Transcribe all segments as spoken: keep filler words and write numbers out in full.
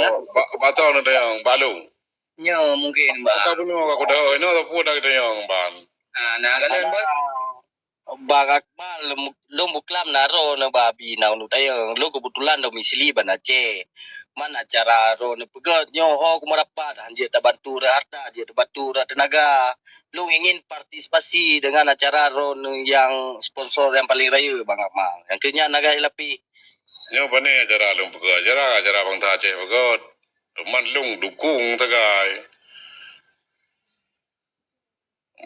Ba-, batal neutanyong, bak lôn. Nyoe mungkin, Bang. Ka bunoe ka kudah, inoe sapeue dah geutanyong, Bang. Ah, nah, kalon, Bang. Bang Akmal, lôn, lôn buklam na droeneuh bak Abi na u Tayong. Lôn keubeutulan domisili ban Aceh. Man acara droeneuh peugöt nyoe ho keu meurapat, han jeuet tabantu rot harta, jeuet tabantu rot teunaga. Lôn ingin partisipasi deungon acara droeneuh nyang sponsor nyang paleng rayeuk, Bang Akmal. Nyang keu nyan na gaih lapih. Nyoe pane acara lôn peugöt, acara, acara bansa Aceh peugöt. Teuma lôn dukung sagai.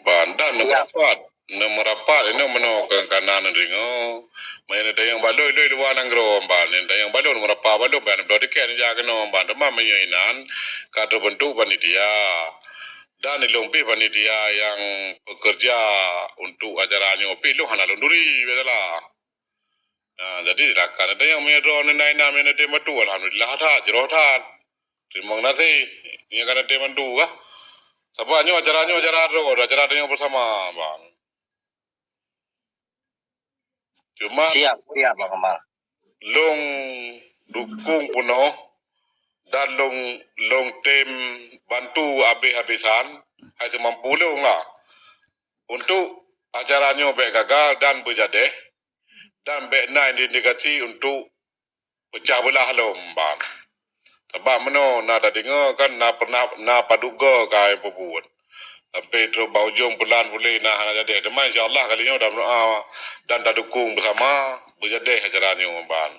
Ban dan, ya, neumeurapat. Neumeurapat inoe meunoe keu kanan neudeungoe. Meunyoe neutanyong bak lôn, lôn luwa nanggroe ban, neutanyong bak lôn, neumeurapat bak lôn, ban bloe tiket neujak keunoe ban. Teuma meunyoe inan ka teubeuntuk panitia. Dan ilôn pih panitia nyang peukeureuja untuk acara nyoe pih lôn hana lôn turi, biasalah. Ha, jadi rakan neutanyong meunyoe droeneuh na inan meunyoe neutem batu, alhamdulillah that, jroh that. Teurimong gaséh. Nyoe ka neutem batu kah? Sabab nyoe acara nyoe acara droe, acara tanyoe beusama, Bang. Cuma siap, siap, Bang Akmal. Lôn dukung peunoh dan lôn, lôn tem bantu habéh-habésan, hai seumampu lôn lah. Untuk acara nyoe bék gagal dan beujadeh, dan bék na indikasi untuk peucah beulah lom, Bang. Sabab meunoe na tadeungoe kan na pernah na padub goe ka peubuet. Sampai trok bak ujong bulan puléh na hana jadi. Teuma insya Allah kali nyoe tameudoa dan tadukung beusama beujadeh acara nyoe, Bang.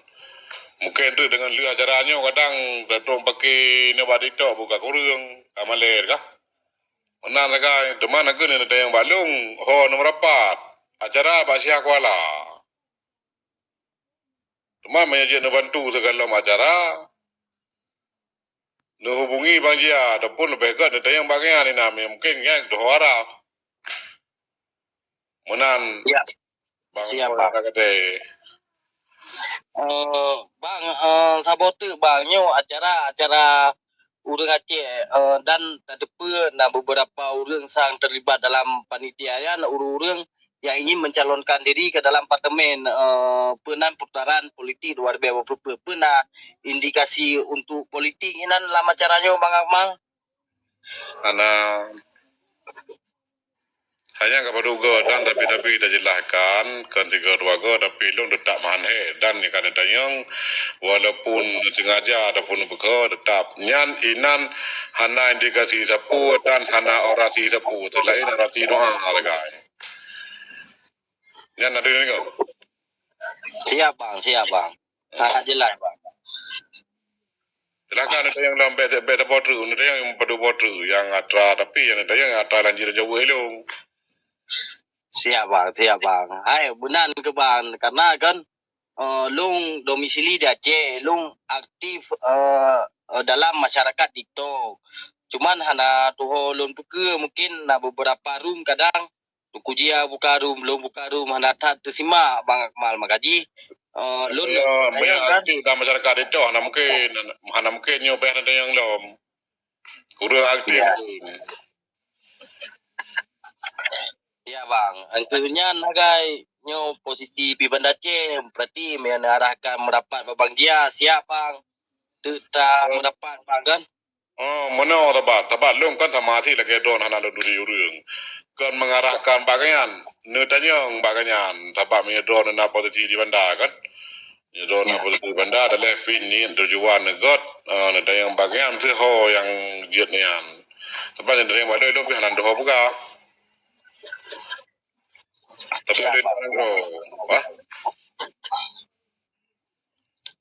Mungken teuk deungon lheueh acara nyoe kadang tatrok paké nyoe bak TikTok buka kureueng, ka malée kah? Meunan sagai, teuma na keuneuk neutanyong bak lôn, ho neumeurapat acara bak Syiah Kuala. Teuma meunyoe jeuet neubantu sigohlom acara, neuhubungi Bang Jia ataupun leubeh gét neutanyong bak gobnyan inan, mungken gobnyan teuho arah. Meunan. Ya. Bang, siap, Bang. Eh, Bang, eh, saboh teuk, Bang, nyoe acara, acara ureuëng Aceh, eh, dan tateupeue na beberapa ureuëng sang terlibat dalam panitia nyan, ureuëng-ureuëng yang ingin mencalonkan diri ke dalam parlemen, eh, peunan putaran politik dua ribu dua puluh empat, peue na indikasi untuk politik inan lam acara nyoe, Bang Akmal? Hana. Hanya ka padub goe dan tapi-tapi tajelaskan, kon sigoe dua goe, tapi lôn teutap meuhan hé dan nyang ka neutanyong, walaupun sengaja ataupun beuko, teutap nyan inan hana indikasi sapeue dan hana orasi sapeue, selain orasi doa sagai. Nyan na deungoe. Siap, Bang, siap, Bang. Sangat jelas, Bang. Silakan ada yang dalam beta, beta potru, ada yang pada potru yang atra, tapi yang ada yang atra lanjut jauh elong. Siap, Bang, siap, Bang. Hai, beuna keu, Bang, karena kan, eh, lôn domisili di Aceh, lôn aktif, eh, eh, dalam masyarakat TikTok. Cuman hana tuho lôn peue, mungkin na beberapa room kadang Teungku Jia buka room, lôn buka room, hana that teusimak Bang Akmal, maka jih, eh, lôn meunyoe, meunyoe kan aktif dalam masyarakat itu, hana mungkin, hana mungkin nyoe beh ada yang lom. Kurang aktif. Ya. Pun. Ya, Bang. Engkeuh nyan, agai nyoe posisi pih Banda Aceh, berarti meunyoe neuarahkan meurapat bak Bang Jia, siap, Bang. Teuk ta meurapat, Bang, kan? Oh, meunoe saban, saban lôn kan sama até lagée droen hana lôn turi ureuëng. Kon mengarahkan bak gobnyan, neutanyong bak gobnyan, saban meunyoe droen na posisi di Banda kan. Meunyoe droen na posisi di Banda, adalah pih niet tujuan neugöt, eh, neutanyong bak gobnyan, teuho nyang jeuet nyan. Saban nyang neutanyong bak lôn, lôn pih hana teuho peugah. Tapi ada orang droen, wah.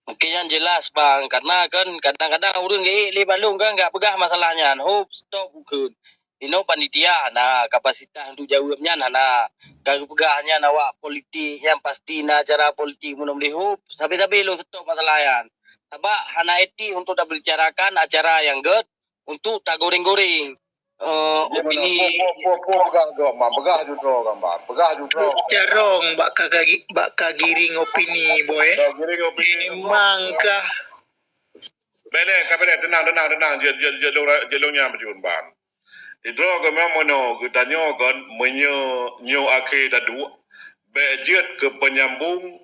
Mungkin nyan jelas, Bang. Karena kan kadang-kadang ureuëng geuék lé bak lôn kan gak peugah masalah nyan. Hop, stop ukeuen. Inoe panitia hana kapasitas untuk jaweueb nyan hana. Ka geupeugah nyan awak politik nyan pasti na cara politik meunan lé hop. Sabe-sabe lôn stop masalah nyan. Sabab hana etik untuk tabicarakan acara nyang gét untuk tagoreng-goreng, eh, opini. Peugah, peugah, peugah, peugah judroe gambar, peugah judroe. Carong bak ka, ka gi-, bak ka giring opini, boy. Ka giring opini. Memang kah? Belek, ka belek, tenang, tenang, tenang. Jeuet, jeuet, jeuet lôn, jeuet lôn nyang beujeuet ban. Judroe keu memang meunoe, geutanyoe kon, meunyoe nyoe akhé taduek, bék jeuet keu penyambung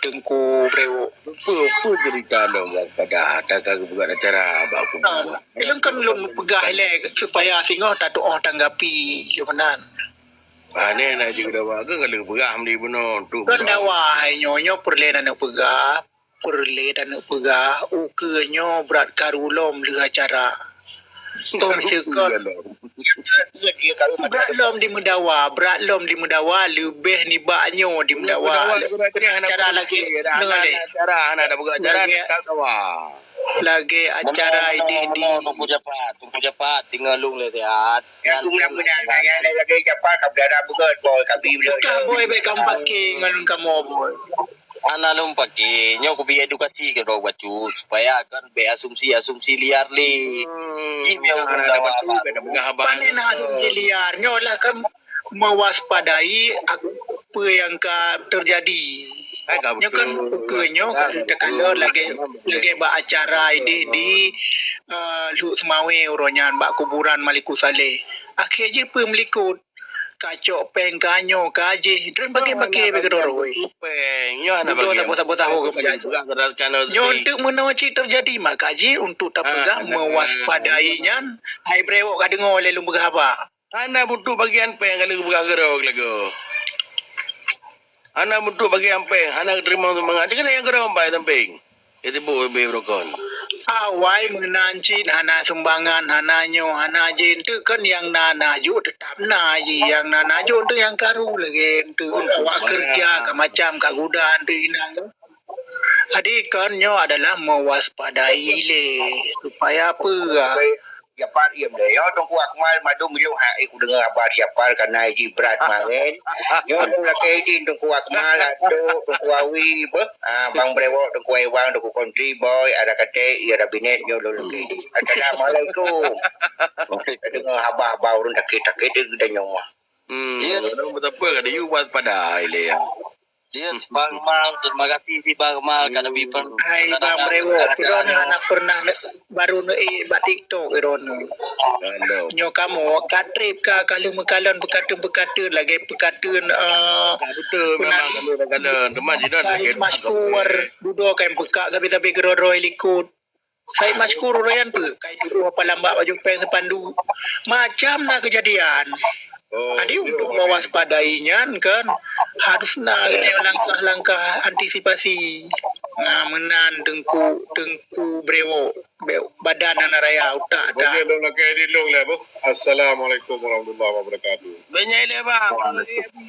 Teungku Brewok. Peue, peue cerita lom waspada, takat geupeugah acara bak kubu. Ha, lôn kan lôn peugah ilée supaya singoh tatuoh tanggapi, geuh meunan. Aneh na jeuet dawa, keu ka lheueh peugah meunan bunoe, tu kan dawa hai nyoe, nyoe peureulée na neupeugah, peureulée na neupeugah, ukeue nyoe brat karu lom lheueh acara. Tom seukot. Brat lom dimeudawa, brat lom dimeudawa, leubeh nibak nyoe dimeudawa. Acara lagée, acara hana dapeugah acara, lagée acara idéh di Teungku Japat, Teungku Japat, tinggai lôn lé siat. Ya, aku mudah-mudahan kan, ya, lagée Japat ka berharap beugét, boy, kabi bela. Ka boy, bék kamoe paké ngon kamoe, boy. Hana lôn paké, nyoe kubi edukasi keu droe bacut, supaya kan bék asumsi-asumsi liar lé. Hmm, email hana dapat tu, bék peugah haba. Pane na asumsi liar, nyoe lah kan mewaspadai apa yang ka terjadi. Nyoe kan ukeue nyoe kan takalon lagée, lagée bak acara idéh di, eh, Lhok Seumawe uroe nyan bak kuburan Malikussaleh. Akhé jih peue meulikot. ka cok péng, ka nyoe, ka jih. Droen paké-paké bèk keudroe. Péng, nyoe hana bagian. Saboh-saboh tahu keupeue. Nyoe untuk meunoe cit teujadi maka jih untuk tapeugah meuwaspadai nyan. Hai brewok ka deungoe lé lôn peugah haba. Hana butuh bagian péng ka lheueh peugah keudroe lagoe. Hana butuh bagian péng, hana teurimong sumbangan. Cit keuneuk nyang keudroe bai sampéng. Iteupeue ubé beurukon. Awai meunan cit hana sumbangan, hana nyoe, hana jih. Enteuk kan nyang na, na jok teutap na jih. Nyang na, na jok enteuk nyang karu lagèe enteuk awak keureuja ka macam ka guda enteuk inong. Jadi kan nyoe adalah meuwaspadai lé supaya peue? Japar iem deh. Yo Teungku Akmal mandum ilong hai kudeungoe haba Japar kana jih brat mangen. Nyoe tu lakèe idin Teungku Akmal, Atok, Teungku Awi, beuh, ah, Bang Brewok, Teungku Iwang, Teungku Kontri, Boy, ada katé, iya ada binet, nyoe lôn lakèe idin. Assalamualaikum. Deungoe haba-haba ureueng takét-takét di geutanyoe. Hmm, ureueng beutapa ka diyu waspada ilèe. Yes, Bang Mal, terima kasih si Bang Mal, ka neubi per-, hai, Bang Brewok, droeneuh hana pernah ne-, baru neuék bak TikTok droeneuh. Nyoe kamoe ka trép ka, ka lheueh meukalon peukateun-peukateun lagèe peukateun, eh, betul, memang kami meukalon. Cuma jinoe Said Maskur, dudoe kan peukak sabe-sabe keudroe-droe likot. Said Maskur ureueng nyan peue? Kai tudoh apa lambak baju peng sepandu. Macam na keujadian. Jadi untuk mewaspadai nyan kan harus na langkah-langkah antisipasi. Nah, meunan Teungku, Teungku Brewok, be-, badan hana raya utak dah. Mungkin lôn lakèe dilong lé, boh. Assalamualaikum warahmatullahi wabarakatuh. Bèk jai lé, Bang.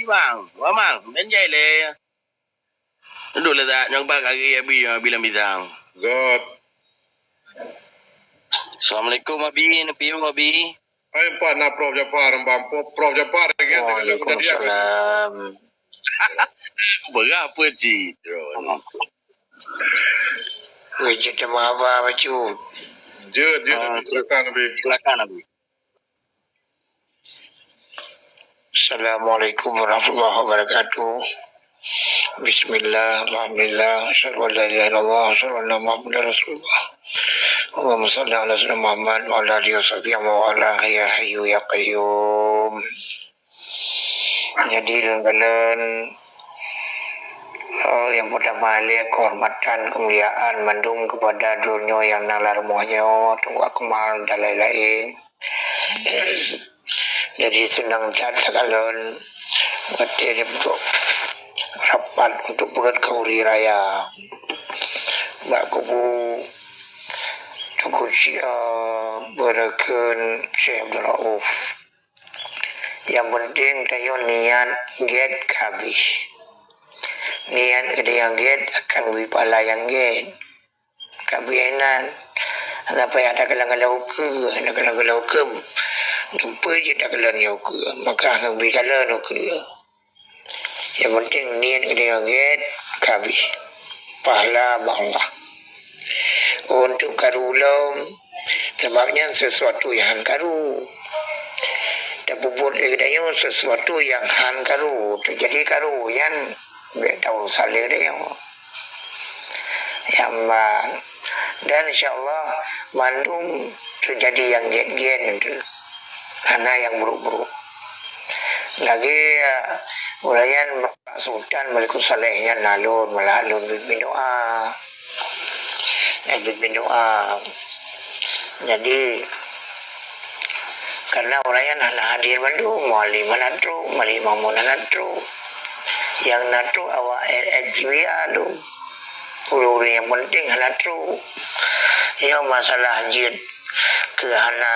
Bang, Bang. Bèk jai lé. Duduk lé that, nyang ba kaki Abi, Abi lam pisang. God. Assalamualaikum, Abi. Neupiyôh, Abi. Hai, empat na Prof Japar, Bang. Prof, Prof Japar lagi. Waalaikumsalam. Berapa cit, Ron? Weh, jeuet teuma haba bacut. Jeuet, jeuet, ah, Abi. Silakan, Abi. Silakan, Abi. Assalamualaikum warahmatullahi wabarakatuh. Bismillah, alhamdulillah, asyhadu an la ilaha illallah, asyhadu anna Muhammadar Rasulullah. Allahumma shalli ala sayyidina Muhammad wa ala alihi wa sahbihi wa ala ya hayyu ya qayyum. Jadi, lôn kalon, eh, nyang peurtama lé keuhormatan, keumuliaan mandum keupada droeneuh nyang na lam rumoh nyoe, Teungku Akmal dan laén-laén. Jadi, seunang that takalon watèe lôn rapat untuk peugöt khanduri raya bak kubu Teungku Syekh, eh, Beureukheun Syekh Abdul Rauf. Nyang peunteng tanyoe niat gèt ka abéh. Niat geutanyoe gèt akan geubri pahala nyang gèt. Ka abéh inan, hana payah takalon-kalon ukeue, hana takalon-kalon ukeue. Geumpeue jeuet takalon nyoe ukeue, maka geubri kalon ukeue. Nyang peunteng niat geutanyoe gèt ka abéh. Pahala bak Allah. Untuk karu lom, sabab nyan sesuatu nyang han karu. Tapeubuet lé geutanyoe sesuatu nyang han karu, teujadi karu, nyan bèk taurusan lé geutanyoe. Nyang ban. Dan insya Allah mandum teujadi nyang gèt-gèt, hana nyang brôk-brôk. Lagèe, eh, ureueng nyan Pak Sultan Malikul Saleh nyan na lôn, malah lôn pimpin doa. Lôn pimpin doa. Jadi, karena ureueng nyan hana hadir mandum, Mualim hana trôk, Malik Mahmud hana trôk. Nyang na trôk awak L F P B A tu. Ureueng-ureueng nyang peunteng hana trôk. Nyoe masalah jeuet keu hana,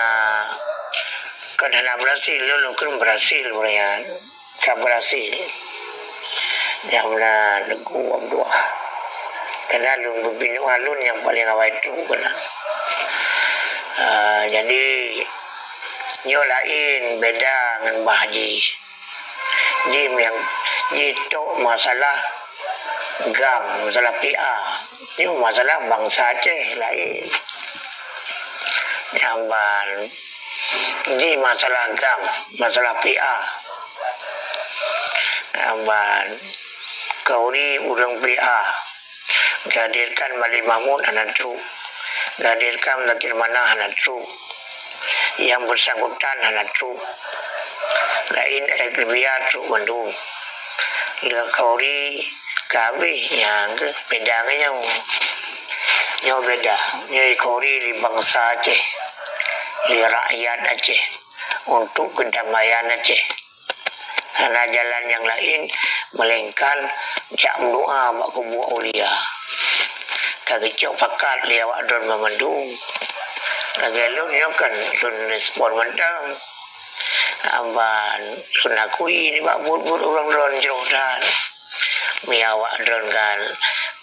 kon hana beurhasil, lôn kheun beurhasil ureueng nyan. Ka beurhasil. Nyang meunan Teungku Abdullah. Keunan lôn geupineuk lôn nyang paleng awai trôk keunan. Ah, jadi, nyoe laén beda ngon bah jih. Jih nyang, jih tok masalah GAM, masalah P A. Nyoe masalah bansa Aceh laén. Nyang ban. Jih masalah GAM, masalah P A. Ban khanduri ureueng P A. Geuhadirkan Malik Mahmud hana trôk. Geuhadirkan Zakir Manaf hana trôk. Nyang beusangkutan hana trôk. Laén, eh, biar trok mandum. Lé Khori ka habéh, nyang beda ngon nyoe. Nyoe beda. Nyoe Khori lé bansa Aceh, lé rakyat Aceh, untuk keudamaian Aceh. Hana jalan nyang laén, melainkan jak meudoa bak kubu aulia. Ka geucok pakat lé awak droen banmandum. Lagèe lôn nyoe kan lôn respon mantong. Amban lôn akui nibak buet-buet ureueng droen jroh that. Meunyo awak droen kan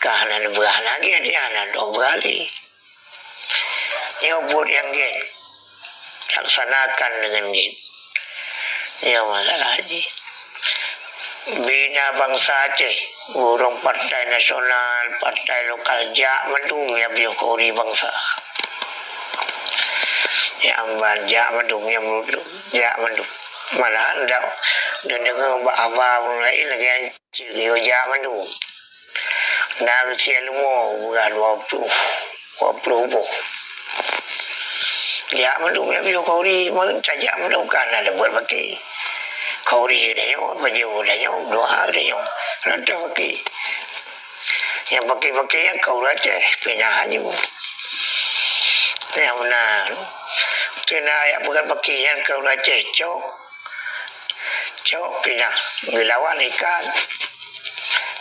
ka hana neubeurah lagèe, hana neubeurah lé. Nyoe buet nyang gèt, laksanakan deungon gèt. Nyoe masalah jih. Bina bansa Aceh, ureueng partai nasional, partai lokal, jak mandum nyang piôh Khori bansa. Nyang ban jak mandum, nyang meureudu, jak mandum. Malahan dak, dak deungoe bak haba ureueng laén lagèe Cit geuyue jak mandum. Na geusie leumo beurah dua ploh, dua ploh boh. Jak mandum, jak piôh Khori, meunan tajak mandum ka na leubuet baki. Khori geutanyoe, bajèe geutanyoe, doa geutanyoe. Rantah baki. Nyang baki-baki nyan ka ureueng Aceh, pinah aju. Nyang meunan. Cina jak peugah baki nyan ka ureueng Aceh, cok. Cok pinah geulawan ikan.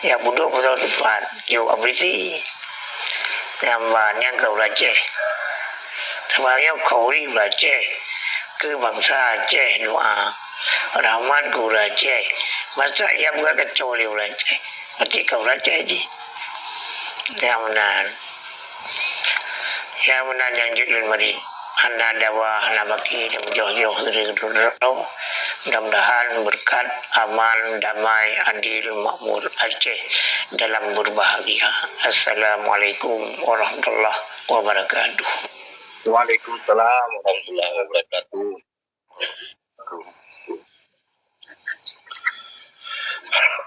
Nyang budok beutôi teumpat jok abisi. Nyang ban nyan ka ureueng Aceh. Teuma nyoe Khori ureueng Aceh. Keu bansa Aceh doa. Rahmat keu ureueng Aceh. Masa nyang buet kacau lé ureueng Aceh. Maté ka ureueng Aceh jih. Nyang meunan. Nyang meunan nyang jeuet lôn meurit. Hana dawa, hana baki, dan joh-joh dari keudroe. Mudah-mudahan berkat aman, damai, adil, makmur Aceh dalam berbahagia. Assalamualaikum warahmatullahi wabarakatuh. Waalaikumsalam warahmatullahi wabarakatuh.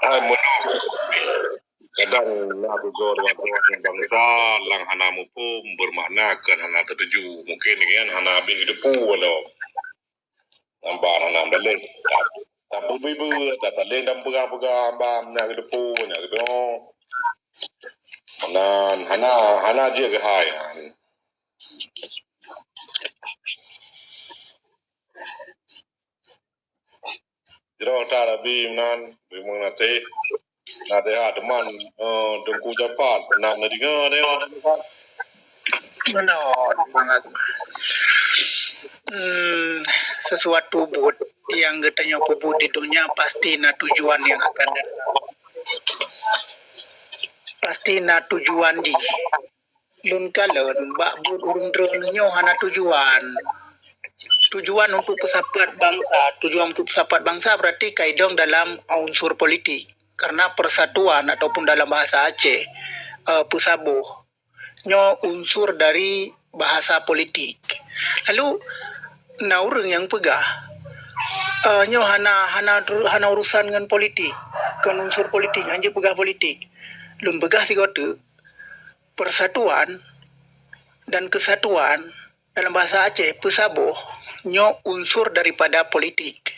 Hai, meunoe. Kadang na tujoh droe-droe nyang bansa nyang hana muphom, bermakna kan hana teutuju. Mungkin kan hana habéh geuteupeue lom. Nyan ban hana meudaléh. Tapeubiet-biet, tataleng dan peugah-peugah ban nyang geuteupeue, nyang geuteupeue. Meunan hana, hana jeuet keuhai. Jroh that Abi meunan, beumeunaseh. Naseuhat teuma, eh, Teungku Japat, pernah neudeungoe teuh. Meunan, hmm, sesuatu buet nyang geutanyoe peubuet di donya pasti na tujuan nyang akan datang. Pasti na tujuan jih. Lôn kalon bak buet ureueng droeneuh nyoe hana tujuan. Tujuan untuk peusapat bansa, tujuan untuk peusapat bansa berarti ka idong dalam unsur politik. Karena persatuan ataupun dalam bahasa Aceh, eh, peusaboh, nyoe unsur dari bahasa politik. Lalu na ureueng nyang peugah, eh, nyoe hana, hana, hana urusan ngon politik, kon unsur politik, hanjeuet peugah politik. Lôn peugah sigoe teuk, persatuan dan kesatuan dalam bahasa Aceh, peusaboh, nyoe unsur daripada politik.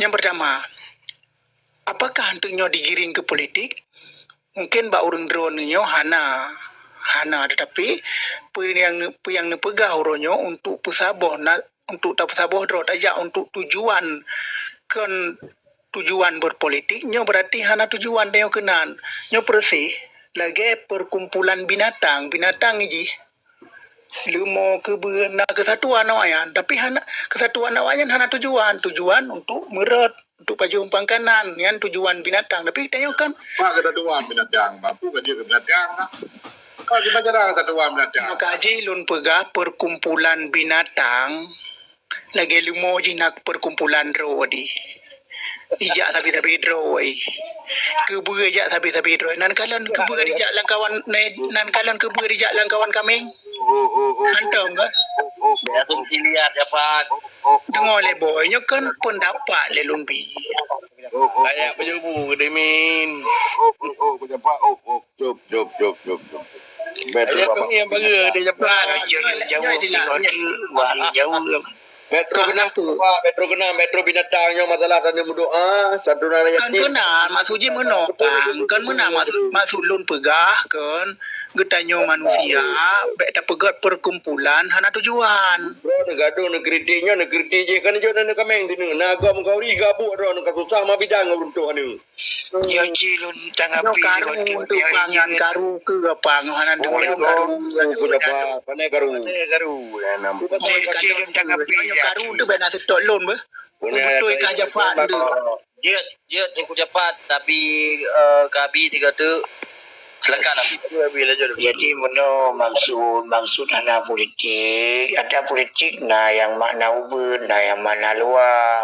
Nyang pertama, apakah hantu nyoe digiring ke politik? Mungkin bak ureueng droeneuh nyoe hana, hana, tetapi peue nyang, peue nyang neupeugah uroe nyoe untuk peusaboh na, untuk tapeusaboh droe, tajak untuk tujuan, kon tujuan berpolitik, nyoe berarti hana tujuan tanyoe keunan. Nyoe peureuséh lagèe perkumpulan binatang. Binatang jih leumo, keubeue, na keusatuan awaknyan, tapi hana, keusatuan awaknyan hana tujuan. Tujuan untuk meurot, untuk pajoh pangkanan, nyan tujuan binatang. Tapi tanyoe kan Apa keusatuan binatang? Mampu ka jeuet keu binatang lah. Ka jeuet bak cara keusatuan binatang. Maka jih lôn peugah perkumpulan binatang, lagèe leumo jih na perkumpulan droe di. Ijak sabe-sabe droe. Keubeue ijak sabe-sabe droe. Nan kalon keubeue dijak lam kawan, nan kalon keubeue dijak lam kawan kaméng. Oh, oh, oh. Hantom kan? Oh, oh, oh. Biasa pilihan dapat. Deungö lé boh, nyoe kan pendapat lé lôn bi. Oh, oh, oh. Kayak penyubu geudemin. Oh, oh, oh, pendapat. Oh, oh, jop, jop, jop, jop, jop. Betul, Bapak. Kami yang bagi dia cepat. Jauh, jauh, jauh. Metro keunan, apa? Metro keunan, metro binatang nyoe masalah tanyoe meudoa, santunan yatim. Kan keunan, maksud jih meunoe, Pang. Kan meunan maksud, maksud lôn peugah, kan. Geutanyoe manusia, bèk tapeugèt perkumpulan hana tujuan. Bro, neugadoh, neukritik nyoe, neukritik jih kan jeuet neukaméng sineuk. Na agam kauri gabuk droe, neukasusah ma bidang ureueng tuha nyoe. Nyoe ci lôn tanggapi. Nyoe karu untuk pangan karu keu apa? Nyoe hana deungoe karu. Kuda apa? Pandai karu. Pandai karu. Nyoe ci lôn tanggapi. Nyoe karu tu bèk na seutôt lôn beuh. Beutôi ka Jafar tu. Jeuet, jeuet Teungku Jafar, tapi, eh, kabi tiga tu. Silakan, Abi. Abi, lanjut, Abi. Jadi, meunoe maksud, maksud hana politik. Ada politik, na nyang makna ubeut, na nyang makna luwah.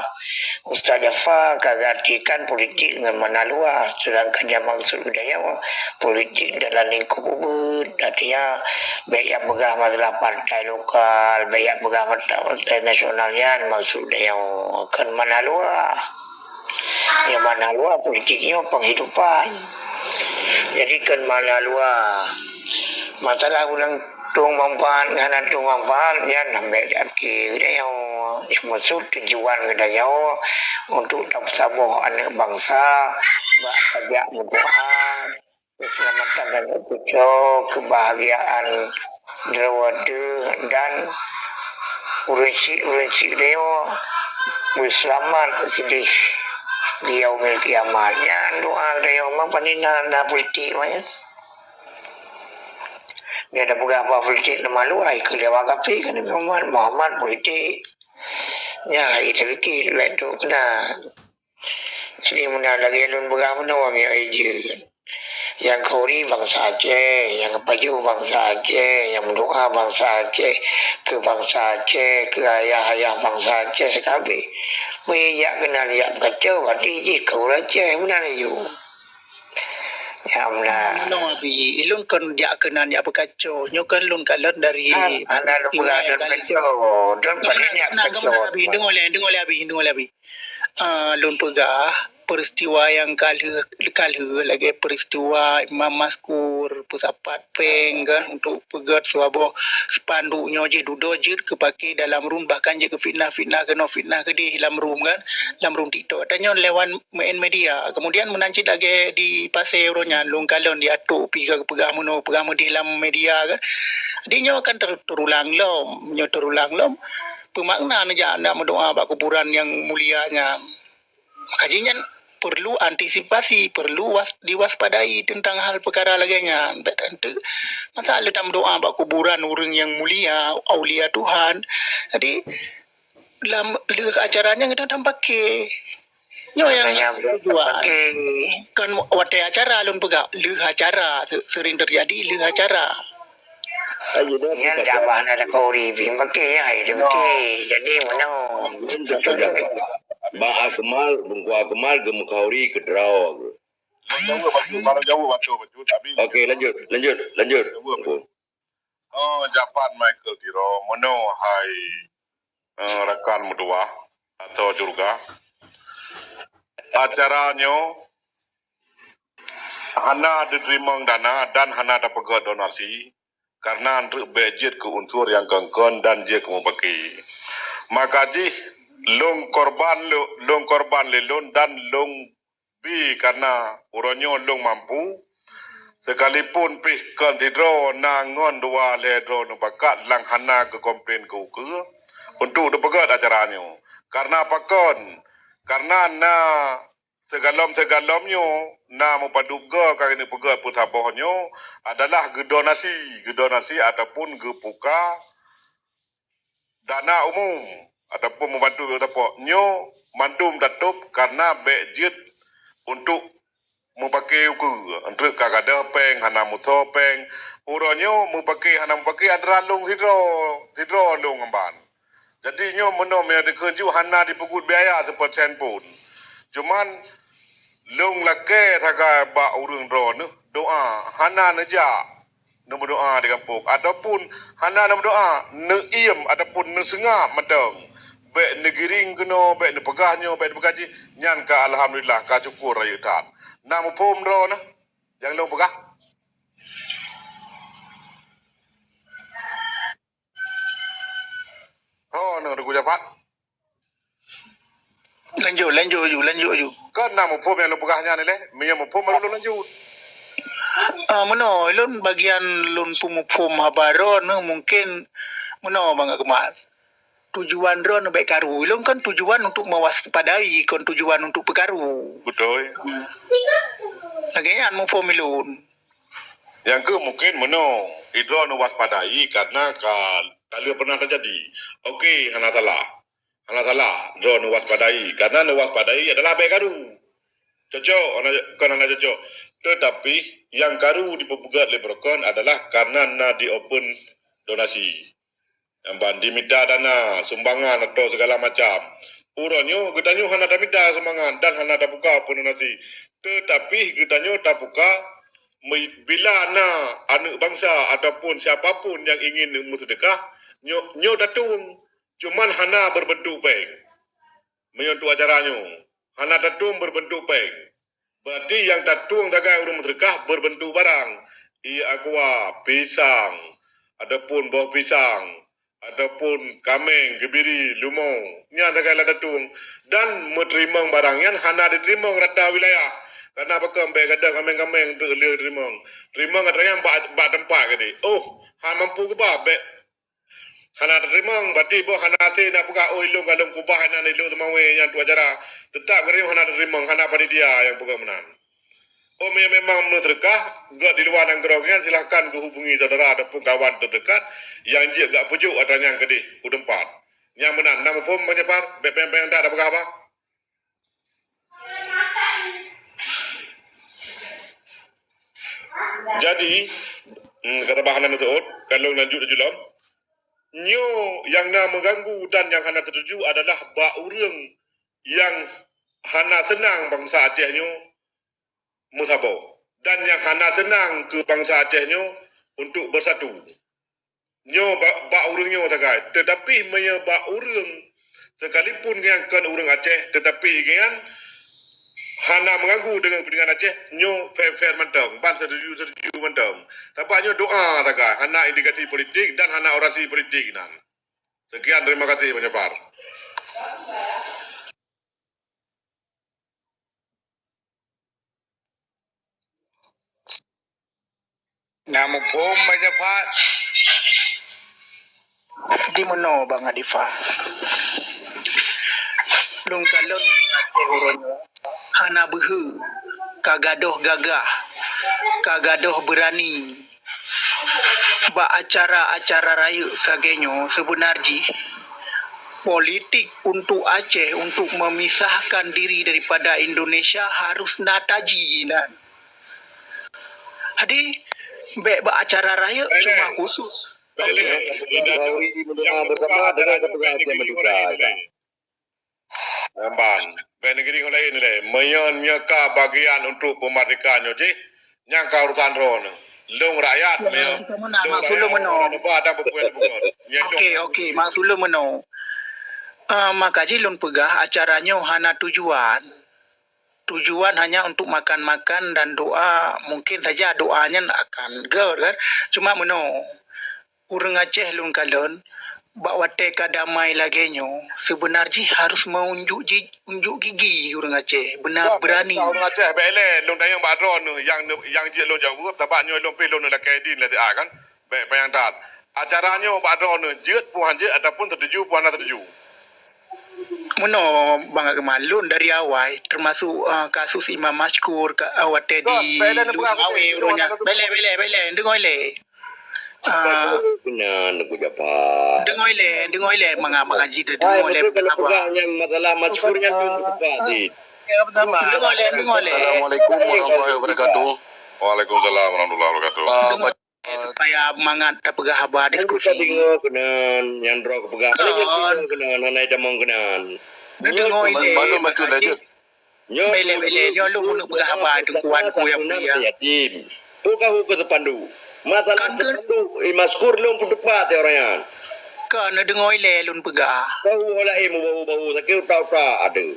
Ustaz Jafar ka geuartikan politik ngon makna luwah, sedangkan nyang maksud geutanyoe politik dalam lingkup ubeut. Artinya, bèk jak peugah masalah partai lokal, bèk jak peugah masalah partai nasional, nyan maksud geutanyoe, kon makna luwah. Nyang makna luwah politik nyoe penghidupan. Jadi kon makna luwah. Masalah ureueng tueng manfaat ngon hana tueng manfaat, nyan hana bèk geutanyoe. Nyang maksud tujuan geutanyoe untuk tapeusaboh aneuk bansa bak tajak meudoa. Keuseulamatan dan cucoe, keubahagiaan droe teuh dan ureueng syiek-ureueng syiek tanyoe beuseulamat sideh di yaumil kiamat. Nyan doa tanyoe, ma pane na, na politik mah nyan. Nyan tapeugah haba politik na malu, ai keu lewat kafe kan Muhammad, Muhammad politik. Nyan hai tapike lagèe tu keunan. Jadi meunan lagèe lôn peugah meunoe, meunyoe jeuet. Nyang khauri bansa Aceh, nyang pajoh bansa Aceh, nyang meudoa bansa Aceh, keu bansa Aceh, keu ayah-ayah bansa Aceh, tapi meunyoe jak keunan jak peukaco, berarti jih khauri Aceh, meunan laju. Ya, meunan. Meunoe, Abi, ilôn kon jak keunan jak peukaco. Nyoe kan lôn kalon dari peristiwa nyang ka lheueh. Hana lôn peugah peukaco. Lôn paléng jak peukaco. Deungoe lé, deungoe lé, Abi, deungoe lé, Abi. Ah, lôn peugah, peristiwa nyang ka lheueh, ka lheueh lagèe peristiwa Imam Maskur, peusapat péng kan, untuk peugèt saboh spanduk nyoe jih dudoe jeuet geupake dalam rum, bahkan jeuet geufitnah-fitnah keunoe fitnah keudeh lam rum kan, lam rum TikTok. Tanyoe lewat main media. Kemudian meunan cit lagèe di Pasè uroe nyan, lôn kalon di ateueh pih ka geupeugah meunoe, peugah meudeh lam media kan. Jadi nyoe kan ter-, terulang lom, nyoe terulang lom. Peumakna neujak na meudoa bak kuburan nyang mulia nyan. Maka jih nyan perlu antisipasi, perlu was-, diwaspadai teuntang hal peukara lagèe nyan. Bèk teuntu masa leutam doa bak kuburan ureueng nyang mulia, aulia Tuhan. Jadi, lam lheueh acara nyan geutanyoe paké. Nyoe nyang tujuan. Kon watèe acara lôn peugah, lheueh acara, se-, sering terjadi lheueh acara. Nyan jak bah na takhauri pih, maké nyang hai dipike. Jadi meunoe. Ba Akmal, Teungku Akmal geumeukauri keudroe. Jaweueb bacut, barang jaweueb bacut, bacut, tapi. Oke, lanjut, lanjut, lanjut. Jaweueb. Oh, japan Michael Tiro, meunoe hai, eh, rakan meutuwah atau jurga. Acara nyoe hana jiteurimong dana dan hana tapeugèt donasi, karena treuk bèk jeuet keu unsur nyang kon-kon dan jeuet keu mupake. Maka jih lôn korban lé, lôn korban lé lôn dan lôn bi, karena uroe nyoe lôn mampu, sekalipun pih kon sidroe na ngon dua lhèe droe nupeukat nyang hana geukomplain keu ukeue untuk tapeugèt acara nyoe. Karena pakon? Karena na Sigohlom-sigohlom nyoe na meupadub goe ka geuneuk peugah peusaboh nyoe adalah geudonasi, geudonasi ataupun geupuka dana umum ataupun meubantu peusaboh. Nyoe mandum tatôb kareuna bèk jeuet untuk meupaké ukeue. Eunteuk ka gadôh péng, hana meusoe péng. Uroe nyoe meupaké hana meupaké adalah lôn sidroe, sidroe lôn ngon ban. Jadi nyoe meunoe meunyoe dikheun ju hana jipeubuet biaya sipersen pun. Cuman lôn lakèe sagai bak ureueng droeneuh doa, hana neujak neumeudoa di gampông, ataupun hana neumeudoa, neuiem ataupun neuseungap mantong. Bèk neugiring keunoe, bèk neupeugah nyoe, bèk neupeugah jih, nyan ka alhamdulillah, ka syukur rayeuk that. Na muphom droeneuh nyang lôn peugah? Ho, nang Teungku Jafar. Lanjut, lanjut aju, lanjut aju. Kan na muphom nyang lôn peugah nyan ilée? Meunyoe muphom baru lôn lanjut. Ah, meunoe, lôn bagian lôn peumuphom haba droeneuh mungken meunoe Bang Akmal. Tujuan droeneuh bék karu. Ilôn kan tujuan untuk mewaspadai, kon tujuan untuk peukaru. Beutôi. Hmm. Lagée nyan muphom ilôn. Nyang keu mungken meunoe, idroeneuh waspadai karena ka, ka lheueh pernah terjadi. Oke, hana salah. Hana salah, droeneuh waspadai. Karena neuwaspadai adalah bék karu. Cocok, hana, kon hana cocok. Tetapi, nyang karu dipeupeugét lé Brokon adalah karena na di-open donasi. Nyang ban dimita dana, sumbangan atau segala macam. Uroe nyoe geutanyoe hana tamita sumbangan dan hana tabuka pondasi. Tetapi geutanyoe tabuka me-, bila na aneuk bangsa ataupun siapa pun nyang ingin meuseudeukah, nyoe, nyoe tatueng. Cuman hana berbentuk péng. Meunyoe untuk acara nyoe, hana tatueng berbentuk péng. Berarti nyang tatueng sagai ureuëng meuseudeukah berbentuk barang, ié aqua, pisang, ataupun boh pisang, ataupun kaméng, geubiri, leumo. Nyan sagai nyang tatueng. Dan meuteurimong barang nyan hana jiteurimong rata wilayah. Karena pakon bék gadôh kaméng-kaméng teuk lheueh teurimong. Teurimong atra nyan bak, bak teumpat keudéh. Oh, hana mampu keubah, bék hana teurimong, berarti boh hana hase na peugah, "Oh, ilôn ka lôn keubah inan ilôn teumawé nyan tuek acara." Teutap geutanyoe hana teurimong, hana panitia nyang peugah meunan. Oh, me-, memang meuseudeukah, gét di luwa nanggroe nyan, silahkan geuhubungi saudara ataupun kawan terdekat nyang jeuet gak pujuk atra nyan keudéh u teumpat. Nyang meunan, na muphom Bang Jafar? Bék péng-péng that tapeugah haba. Jadi, hmm, kata bah hana neuseuôt, ka lôn lanjut laju lom. Nyoe nyang na meuganggu dan nyang hana teutuju adalah bak ureuëng nyang hana seunang bansa Aceh nyoe meusaboh dan nyang hana seunang keu bansa Aceh nyoe untuk beusatu. Nyoe bak, bak ureuëng nyoe sagai. Teutapi meunyoe bak ureuëng, sekalipun nyan kon ureuëng Aceh, teutapi nyan hana meuganggu deungon keupentingan Aceh, nyoe fair-fair mantong, ban setuju-setuju mantong. Sabab nyoe doa sagai, hana indikasi politik dan hana orasi politik nan. Sekian, terima kasih, Bang Jafar. Na muphom Bang Jafar? Di meunoe Bang Adifa. Lôn kalon hana beuhe, ka gadôh gagah, ka gadôh beurani. Bak acara-acara rayeuk sagai nyoe seubeuna jih politik untuk Aceh, untuk memisahkan diri daripada Indonesia harus na taji nan. Jadi, bék bak acara rayeuk cuma khusus. Oke, oke. Gawi mendengar bersama dengan ketua Aceh Merdeka. Ban, bak negeri laén lé. Meunyoe nyoe ka bagian untuk peumerdeka nyoe jih, nyang ka urusan droeneuh. Lôn rakyat, meunyoe lôn rakyat, meunoe. Oke, oke, maksud lôn meunoe. Ah, maka jih lôn peugah acara nyoe hana tujuan. Tujuan hanya untuk makan-makan dan doa. Mungkin saja doa nyan akan gét kan. Cuma meunoe. Ureuëng Aceh lôn kalon, bak watée ka damai lagée nyoe, seubeuna jih harus meununjuk ji-, unjuk gigi ureuëng Aceh, beuna beurani. Ureuëng Aceh, bék lé, lôn tanyong bak droeneuh, nyang, nyang jeuet lôn jaweueb, sabab nyoe lôn pih lôn lakée dien lé siat kan. Bék panyang that. Acara nyoe bak droeneuh, jeuet peue han jeuet ataupun setuju peue hana setuju. Meunoe Bang Akmal, lôn dari awai, termasuk, ah, kasus Imam Masykur, ka, ah, watée di Lusawe, uroe nyan. Bék lé, bék lé, bék lé, deungoe lé. Ah. Keunan, Teungku Jafar. Deungoe lé, deungoe lé, manga, manga ji deuh, deungoe lé. Hai, beutôi kalau peugah nyang masalah Masykur nyan tu, Teungku Jafar, sit. Deungoe lé, deungoe lé. Assalamualaikum warahmatullahi wabarakatuh. Waalaikumsalam warahmatullahi wabarakatuh. Ah, deungoe lé, supaya mangat tapeugah haba diskusi. Deungoe keunan, nyang droe kupeugah. Deungoe keunan, hana itamong keunan. Deungoe lé. Mana maksud lanjut? Nyoe bele-bele, nyoe lôn keuneuk peugah haba Teungku Wan Ku nyang mulia. Yatim. Peue ka hu keu seupanduk? Masalah seupanduk, i Masykur lôn peuteupat di ureuëng nyan. Ka neudeungoe lé lôn peugah. Ka hu ho laén meubahu-bahu, sakét utak-utak, aduh.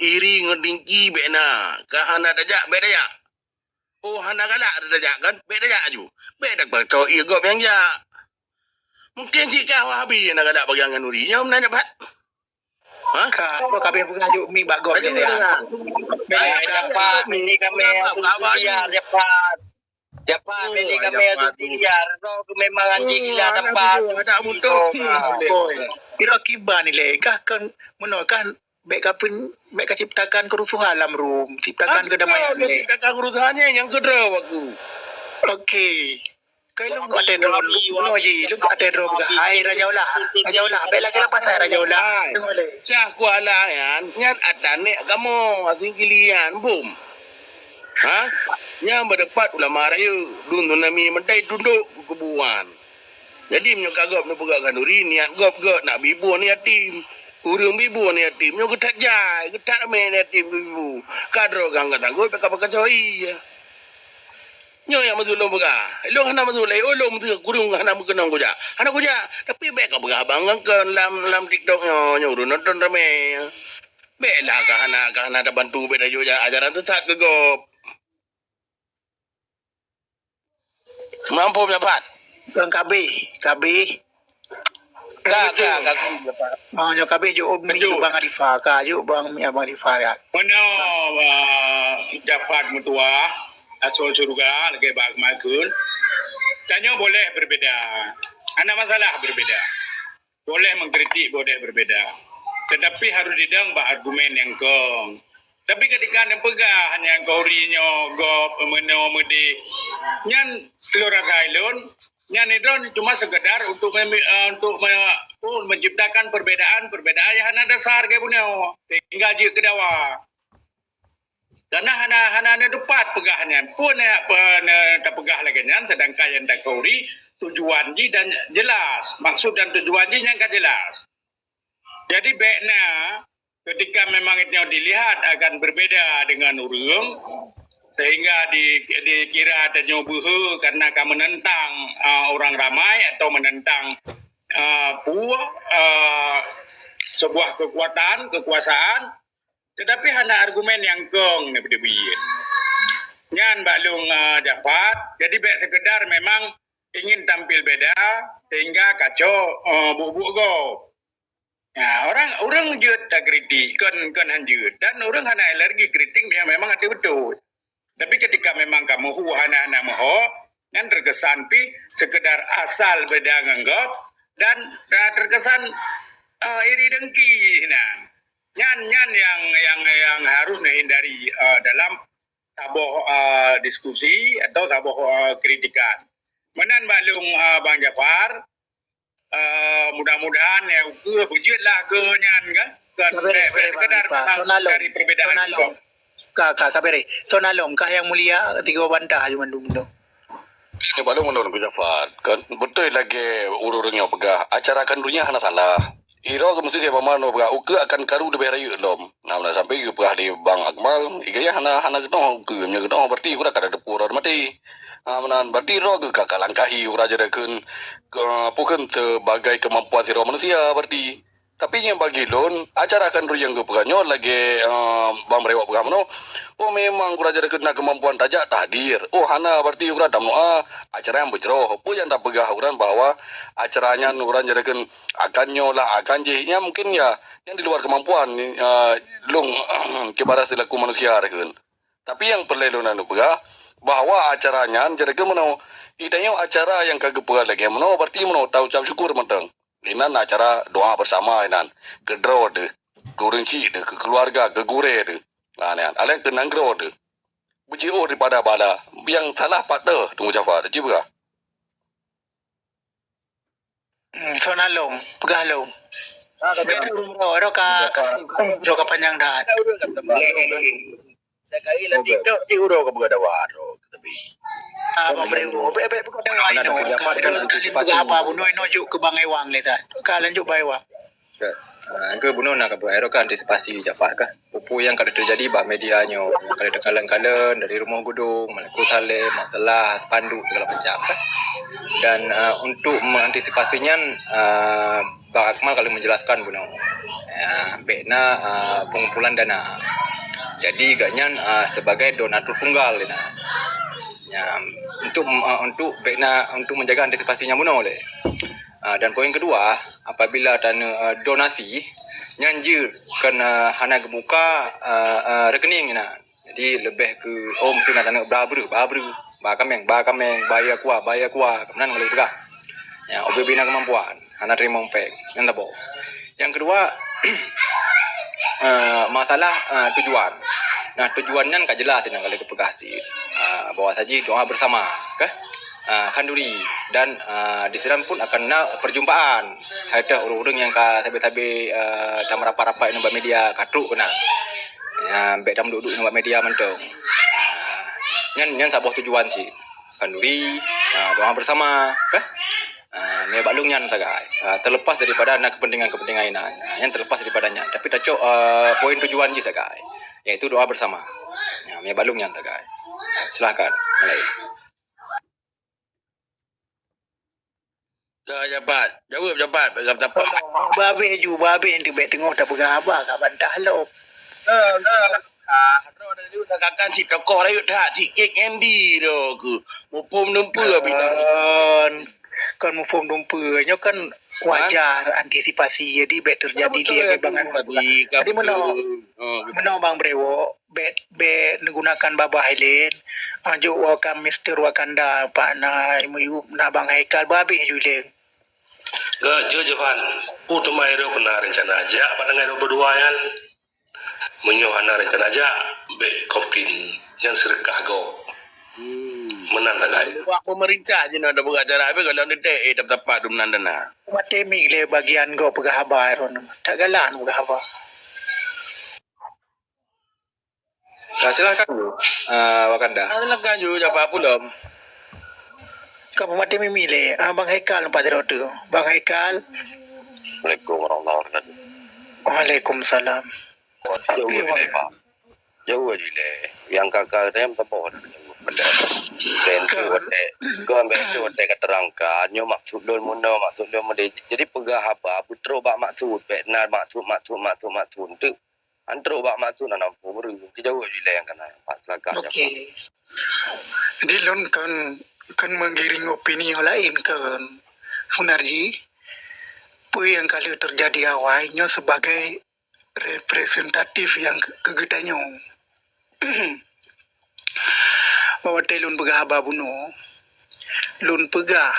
iri ngon dengki bèk na. Ka hana tajak, bèk tajak. Oh, hana galak tajak kan? Bèk tajak aju. Bèk tapeurcaya gob nyang jak. Mungkin cit kah Wahabi nyang galak bagi Angga Nuri. Nyoe meunan nyan pat. Ha? Ka, tu ka habéh peugah juk mi bak gob. Ayo, jeh, ya. Dengar. Ayo, Ayo, Japan, ini kami Apa, apa, apa, Suriah, Japan. Japan, Oh, ini kami Japan. Suriah. Roh tu memang anjing gila, Japan. Ada butuh. Boy. Kira kiban ni leh. Kah kan meunoe kan bèk ka pun, bèk ka ciptakan kerusuhan lam Rom. Ciptakan kedamaian leh. Ciptakan kerusuhan ni nyang keudroe aku. Okey. Kai lôn keu até droe, lôn keu até droe peugah, "Hai Raja Ulah, Raja Ulah, bèk lagèe lam pasai Raja Ulah." Hai. Deungö lé. Cah kuala nyan, nyan atra nèk kamoe, asing kilian, bum. Ha? Nyan beudepat ulama rayeuk, dun tsunami meutai tundok keu kuburan. Jadi meunyoe ka gob neupeugah khanuri, niat gob gèt nak bibôh yatim. Ureuëng bibu aneuk yatim nyoe geuthat jai, geuthat ramé aneuk yatim bibu. Ka droe gangga tanggôi bak ka pakai coi. Nyoe nyang meusulom peugah. Lôn hana meusulom, oh, lôn meuteuk kureueng hana meukeunong kujak. Hana kujak, tapi bék ka peugah abang ngon keu lam, lam TikTok nyoe, nyoe ureuëng nonton ramé. Bék lah ka hana, ka hana tabantu, bék tajok ajaran sesat keu gob. Mampu dapat. Kan kabeh, kabeh. Ka, ka, ka. Oh, nyoe kabeh jok Umi, jok Bang Arifah, ka, jok Bang Umi, Abang Arifah, ka. Meunoe, ah, Jafar meutuah, asoe syeuruga lagée bak makheun. Tanyoe boleh berbeda. Hana masalah berbeda. Boleh mengkritik, boleh berbeda. Tetapi harus didong bak argumen nyang kong. Tapi ketika neupeugah nyang kuri nyoe gob meunoe meudeh, nyan lôn rasa ilôn, nyan idon cuma sekedar untuk memi-, eh, untuk me-, oh, menciptakan perbedaan-perbedaan yang hana dasar lagée bunoe, sehingga jeuet keu dawa. Karena hana, hana neutupat peugah nyan. Peue na-, pe-, na-, tapeugah lagée nyan, sedangkan nyang takuri tujuan jih dan jelas. Maksud dan tujuan jih nyan ka jelas. Jadi, bék na ketika memang nyoe dilihat akan berbeda dengan ureuëng, sehingga di-, dikira tanyoe beuhe karena ka menentang, ah, orang ramai atau menentang, ah, peue, ah, sebuah kekuatan, kekuasaan, tetapi hana argumen nyang kong neubri-bri. Nyan bak lôn, ah, Jafar, jadi bék sekedar memang ingin tampil beda sehingga kacok, ah, buet-buet gob. Ya, orang, ureuëng jeuet takritik, kon, kon han jeuet. Dan ureuëng hana alergi kritik yang memang hati beutôi. Tapi ketika memang kamoe hu hana-hana meuho, nyan terkesan pih sekedar asal beda ngon gob dan, dan terkesan, eh, iri dengki nah. Nyan, nyan yang, yang, yang harus dihindari, eh, dalam saboh, eh, diskusi atau saboh, eh, kritikan. Meunan bak lôn, eh, Bang Jafar, eh, mudah-mudahan ya ukeue beujeuet lah keu nyan kan. Kon, eh, sekedar memang dari perbedaan. Ka, ka, ka bere. Soe na lom, ka Yang Mulia tiga bantah je mandum tu. Sebab lôn menurut Jafar, kan beutôi lagée ureuëng nyoe peugah, acara khanuri nyan hana salah. Iro keu meusti keu Bang Mano peugah, ukeue akan karu leubeh rayeuk lom. Nah, meunan sampai geupeugah lé Bang Akmal, iga hana, hana geunoh ukeue, meunyoe geunoh berarti ukeue ka ada depu uroe maté. Ha, meunan berarti iro geuh ka, ka langkahi uroe jadakun, ke, peue kheun sebagai kemampuan sidroe manusia berarti. Tapi nyang bagi lôn, acara khanuri nyang geupeugah nyoe lagée, eh, Bang Brewok peugah meunoe, oh, memang uroe jadakun na kemampuan tajak tahdir. Oh, hana, berarti uroe tameudoa acara nyang beujroh. Peue nyang tapeugah uroe bahwa acara nyan uroe jadakun akan nyoe lah, akan jih. Nyan mungkin ya, nyan di luar kemampuan, eh, lôn, kibarat selaku manusia, dakun. Tapi nyang peureulée lôn aneuk peugah, bahwa acara nyan jadakun meunoe, itanyoe acara nyang ka geupeugah lagée meunoe, berarti meunoe ta ucab syukur mantong. Inan acara doa bersama inan. Keu droe teuh, keu ureuëng chik teuh, keu keuluwarga, keu gurée teuh. Ha, nyan. Aleng keu nanggroe teuh. Beujiôh daripada bala. Nyang salah pat teuh, Teungku Jafar. Ci peugah. Hmm, soe na lom, peugah lom. Ah, ka peugah ureuëng roh, roh ka, ka, roh ka panyang that. Ada ureuëng kata bah. Sekali lagi dok di uroe ka peugah dawa roh ka tepi. Ah, Bang Brewok, bék, bék peugah dawa inoe. Ka lôn peugah apa bunoe inoe jok keu Bang Ewang lé that. Ka lanjut Bang Ewang. Ka, ah, ke bunoe na ka peugah roh ka antisipasi Jafar ka. Peue-peue nyang ka teujadi bak media nyoe, nyang ka teukalon-kalon dari Rumoh Geudong, Maleukot Saleh, masalah spanduk segala macam kan. Dan, ah, untuk mengantisipasi nyan, ah, Bang Akmal ka lheueh menjelaskan bunoe. Ya, bék na, ah, pengumpulan dana. Jadi gobnyan, ah, sebagai donatur tunggal na. Ya, untuk, ah, untuk bék na, untuk menjaga antisipasi nyang bunoe lé. Ah, dan poin kedua, apabila tane, ah, donasi, nyan jeuet keu, ah, hana geubuka, ah, ah, rekening na. Jadi leubeh keu, oh, meusti na taneuk ba breuh, ba breuh, ba kaméng, ba kaméng, ba ya kuah, ba ya kuah, keunan ka lheueh peugah. Ya, ubé bina keumampuan, hana teurimong péng, nyan saboh. Nyang keudua, eh, masalah, eh, tujuan. Nah, tujuan nyan ka jeulaih sinan ka lheueh geupeugah cit. Ah, bahwa saji doa bersama, kah? Ah, khanduri dan, ah, disinan pun akan na perjumpaan. Hai teuh ureuëng-ureuëng nyang ka sabe-sabe, eh, tameurapat-rapat inoe bak media ka trok keunan. Ya, bék tameuduek-duek inoe bak media mantong. Ah, nyan, nyan saboh tujuan cit. Khanduri, ah, doa bersama, kah? Ah, miyueb bak lôn nyan sagai. Ah, terlepas daripada na kepentingan-kepentingan inan. Ah, nyan terlepas daripada nyan. Tapi tacok, ah, poin tujuan jih sagai. Yaitu doa bersama. Ah, miyueb bak lôn nyan sagai. Silahkan. Malai. Dah jabat. Jaweueb jabat. Bak gam tapak. Babeh ju, babeh nyan teuh bèk teungoh tapeugah haba ka bantah lom. Ah, ah, ah, droe dari dulu tak akan si tokoh rayeuk that, si Kek Andy tu ke. Muphom dumpeue bidang. Kon, kon muphom dumpeue. Nyoe kan wajar antisipasi. Jadi bèk teujadi lé bangai. Jadi meunoe, meunoe Bang Brewok, bèk, bèk neugunakan babah ilèe. Ah, jok Wakam Mister Wakanda, Pak na, Muyup na, Bang Haikal, babeh ju ilèe. Gak jeuet, Johan. Peue teuma Ero keunan rencana jak bak tanggai dua puluh dua nyan? Meunyoe hana rencana jak, bèk Kopin nyan seudeukah gob. Hmm. Meunan sagai. Wak peumeurintah jinoe tapeugah cara, tapi kalau neutek, eh, tap-, tapat dum nan dana. Maté mi lé bagian gob peugah haba Ero nyoe. Tak galak peugah haba. Ah, silahkan ju, ah, Wakanda. Ah, silahkan ju, jabat pulom. Ka peumaté mimi lé, ah, Bang Haikal nampak sidroe tu. Bang Haikal. Assalamualaikum warahmatullahi wabarakatuh. Waalaikumsalam. Jauh Tapi, je Bang lé, Pak. Jauh je lé. Nyang ka, ka, tem teuboh dah. Benda. Ben tu Ka- watèe, kau ambil tu watèe ka terangkan, nyoe maksud lôn meunoe, maksud lôn meunoe. Jadi peugah haba, beutroh bak maksud, bèk na maksud, maksud, maksud, maksud. Tu An trok bak maksud na nampu meureun, teujaweub ilèe nyang kana, Pak, silakan, Pak. Okey. Jadi lôn kon, kon menggiring opini nyang laén kon. Sebenarjih, peue nyang ka lheueh teujadi awai nyoe sebagai representatif nyang keu, keu geutanyoe. Bak watèe lôn peugah haba bunoe, lôn peugah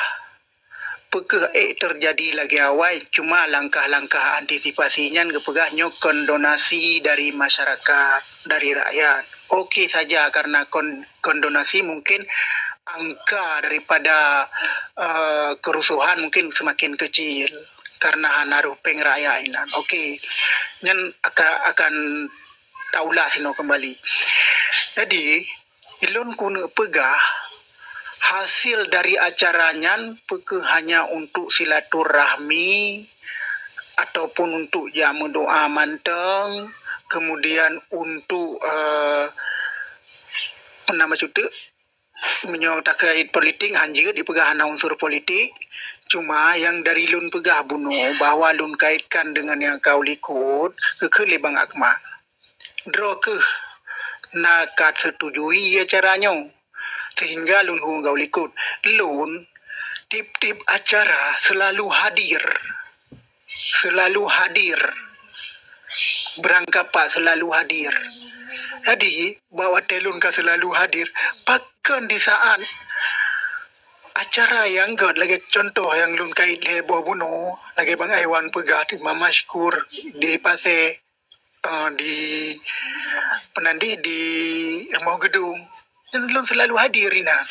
peu kheueh ék teujadi lagèe awai, cuma langkah-langkah antisipasi nyan geupeugah nyoe kon donasi dari masyarakat, dari rakyat. Oke saja, karena kon, kon donasi mungkin angka daripada, eh, kerusuhan mungkin semakin kecil karena hana rôh péng rakyat inan. Oke, nyan aka-, akan taulah sinoe kembali. Jadi, Ulôn keuneuk peugah, hasil dari acara nyan peu kheueh hanya untuk silaturahmi ataupun untuk jak meudoa mantong, kemudian untuk, eh, peue nama cuteuk, meunyoe takait politik, hanjeuet jipeugah hana unsur politik. Cuma nyang dari lôn peugah bunoe bahwa lôn kaitkan dengan nyang ka u likot, geukheun lé Bang Akmal. Droe kheueh na ka seutujui acara nyoe, sehingga lôn hue gau likot. Lôn tiep-tiep acara seulalu hadir. Seulalu hadir. Beurangkapat seulalu hadir. Jadi, bak watèe lôn ka seulalu hadir, pakon di saat acara nyang göt lagèe contoh nyang lôn kait lhèe boh bunoe, lagèe Bang Aiwan peugah, Imam Mashkur di Pasè, eh, di, peue nan di, di Rumoh Geudong. Nyan lôn seulalu hadir inan.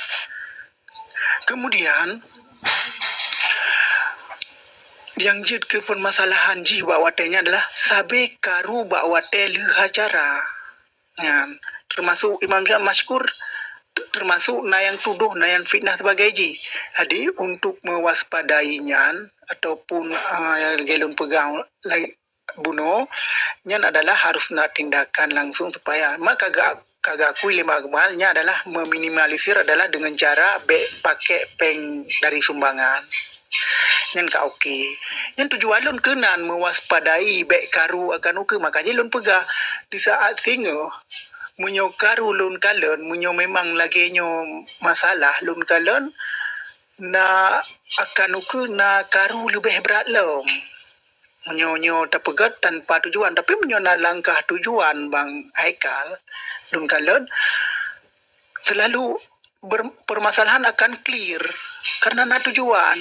Kemudian, nyang jeuet keu peumasalahan jih bak watèe nyan adalah sabe karu bak watèe lheueh acara. Nyan, teumasok Imam Syah Mashkur, te-, teumasok na nyang tudoh, na nyang fitnah sibagai jih. Jadi, untuk mewaspadai nyan, ataupun, ah, nyang lagèe lôn peugah lai-, bunoe, nyan adalah harus na tindakan langsung supaya, ma ka ga-, ka geuakui lé Bang Akmal, nyan adalah meminimalisir adalah dengan cara bèk pakèk péng dari sumbangan. Nyan ka oke. Nyan tujuan lôn keunan mewaspadai bèk karu akan ukeue. Maka jih lôn peugah, di saat singoh, meunyoe karu lôn kalon, meunyoe memang lagèe nyoe masalah lôn kalon, na akan ukeue na karu leubeh brat lom. Meunyoe nyoe tapeugèt tanpa tujuan, tapi meunyoe na langkah tujuan Bang Haikal, lôn kalon, seulalu ber-, permasalahan akan clear karena na tujuan.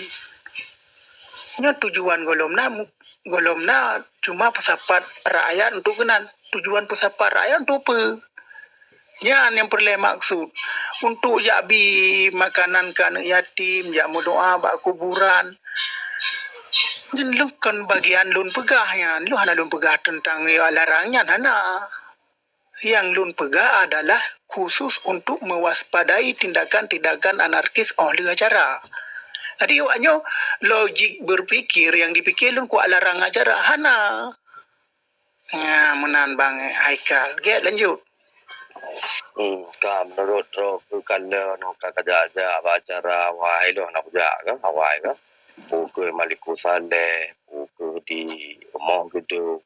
Nyoe tujuan gohlom na, gohlom na cuma peusapat rakyat untuk keunan. Tujuan peusapat rakyat untuk peue? Nyan nyang peureulèe maksud. Untuk jak bi makanan keu aneuk yatim, jak meudoa bak kuburan. Nyan lôn kon bagian lôn peugah nyan. Lôn hana lôn peugah teuntang larang nyan, hana. Nyang lôn peugah adalah khusus untuk mewaspadai tindakan-tindakan anarkis óh lheueh acara. Jadi awak nyoe logik berpikir yang dipikir lôn kuat larang acara hana. Nah, meunan Bang Haikal. Gét lanjut. Hmm, ka menurut droe keu kala nyoe ka kajak-jak bak acara awai lôn na kujak ka, awai ka. Peue keuh Malikussaleh, peue keuh di Rumoh Geudong,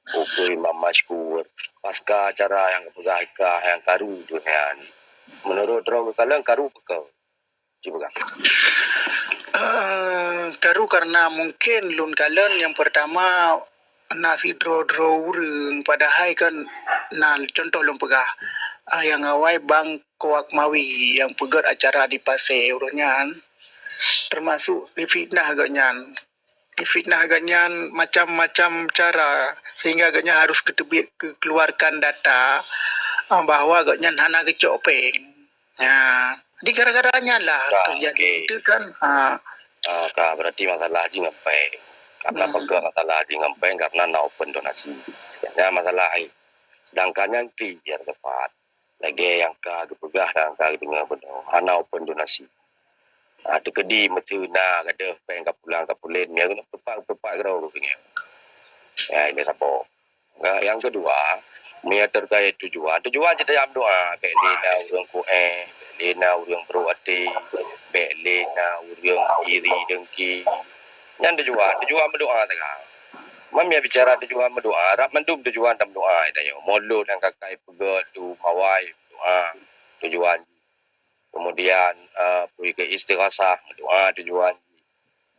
peue keuh Imam Masykur. Pasca acara nyang geupeugah ka nyang karu tu nyan. Menurut droe keu kala karu peue keuh? Cuba kan. Eh, karu karena mungkin lôn kalon yang pertama na sidroe-droe ureuëng, padahai kan na contoh lôn peugah. Ah, yang awai Bang Koak Mawi yang peugét acara di Pasé ureuëng nyan, termasuk difitnah gobnyan. Difitnah gobnyan macam-macam cara, sehingga gobnyan harus geuteubiet keluarkan data, ah, bahwa gobnyan hana geucok péng. Ya, jadi gara-gara nyan lah terjadi itu kan. Ha. Ah, ka, berarti masalah jih ngon péng. Karena hmm. Peugah masalah jih ngon péng karena na open donasi. Ya, masalah hai. Sedangkan nyan clear tepat. Lagée nyang ka geupeugah dan ka geudeungoe bunoe, hana open donasi. Ah, teukeudi meuteuna gadoh péng ka pulang ka pulen, ya, tepat-tepat keudroe geupeugah. Ya, ini saboh. Nah, nyang keudua, meunyoe terkait tujuan, tujuan cit tajak meudoa, bék lé na ureuëng kuéh, bék lé na ureuëng brok até, bék lé na ureuëng iri dengki. Nyan tujuan, tujuan meudoa teuka. Meunyoe bicara tujuan meudoa, rab mandum tujuan tameudoa tanyoe. Mulod nyang ka kai peugét tu mawai meudoa tujuan. Kemudian, eh, peue keu istighasah meudoa tujuan.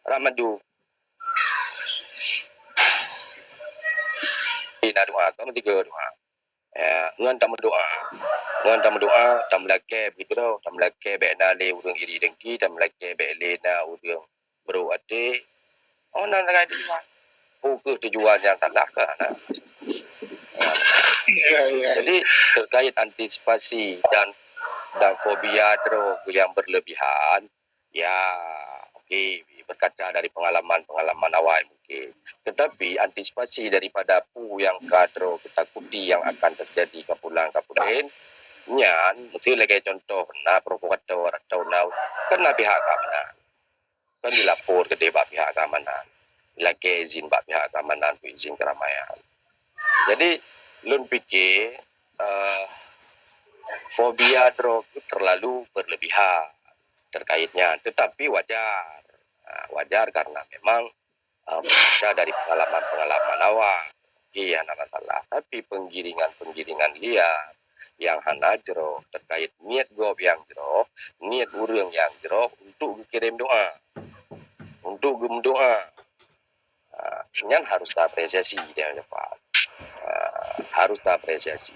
Rab mandum. Ina doa, ka meusigoe doa. Eh, ngon tameudoa. Ngon tameudoa, tameulakée begitu, tameulakée bék na lé ureuëng iri dengki, tameulakée bék lé na ureuëng brok até. Oh, nan sagai tujuan. Peue keuh tujuan nyang salah ka na. Ya, ya. Jadi, terkait antisipasi dan, dan fobia droe yang berlebihan, ya, oke, berkaca dari pengalaman-pengalaman awai mungkin. Tetapi antisipasi daripada peue nyang ka droe ketakuti yang akan terjadi ka pulang ka pulen, nyan, meusti lagée contoh, na provokator atau na, kan na pihak keamanan. Kan dilapor keudeh bak pihak keamanan. Dilakée izin bak pihak keamanan untuk izin keramaian. Jadi, lôn pike, eh, fobia droe tu terlalu berlebihan terkait nyan. Tetapi wajar. Ah, wajar karena memang, eh, berkaca dari pengalaman-pengalaman awai. Oke, hana masalah. Tapi penggiringan-penggiringan liar yang hana jroh terkait niet gob nyang jroh, niet ureuëng nyang jroh untuk geukirém doa. Untuk geumeudoa. Ah, nyan harus taapresiasi, dia cepat. Ah, harus taapresiasi.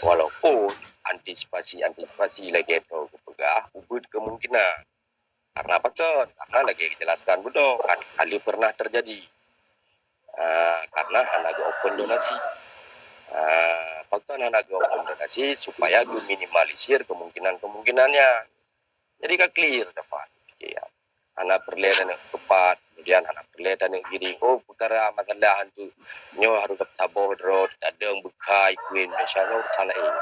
Walaupun antisipasi-antisipasi lagée droe geupeugah, ubit kemungkinan. Karena apa kan? Karena lagée dijelaskan bunoe, kan kali pernah terjadi. Ah, karena hana geu-open donasi. Ah, apa kan hana geu-open donasi supaya geuminimalisir kemungkinan-kemungkinannya. Jadi ka clear dapat. Ya. Hana peureulée taneuk keupat, kemudian hana peureulée taneuk giring. Oh, peukara masalah tu nyoe harôh saboh droe, tadong beukai kuen, misalnya urusan laén.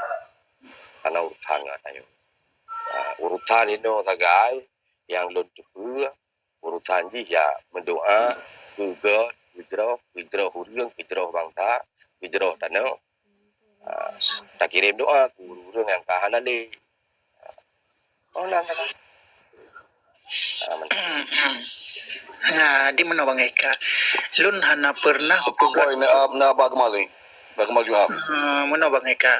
Hana urusan ngon tanyoe. Ah, urusan inoe sagai nyang lôn teupeue, urusan jih ya meudoa keu gét, keu jroh, keu jroh ureuëng, keu jroh bansa, keu jroh tanoh. Ah, takirém doa keu ureuëng nyang ka hana lé. Oh, nah, nah, nah. Ah, mantap. Nah, di meunoe Bang Eka. Lôn hana pernah peugah. Apa ini, ah, nak bak kembali? Bak kembali jawab. Ah, meunoe Bang Eka.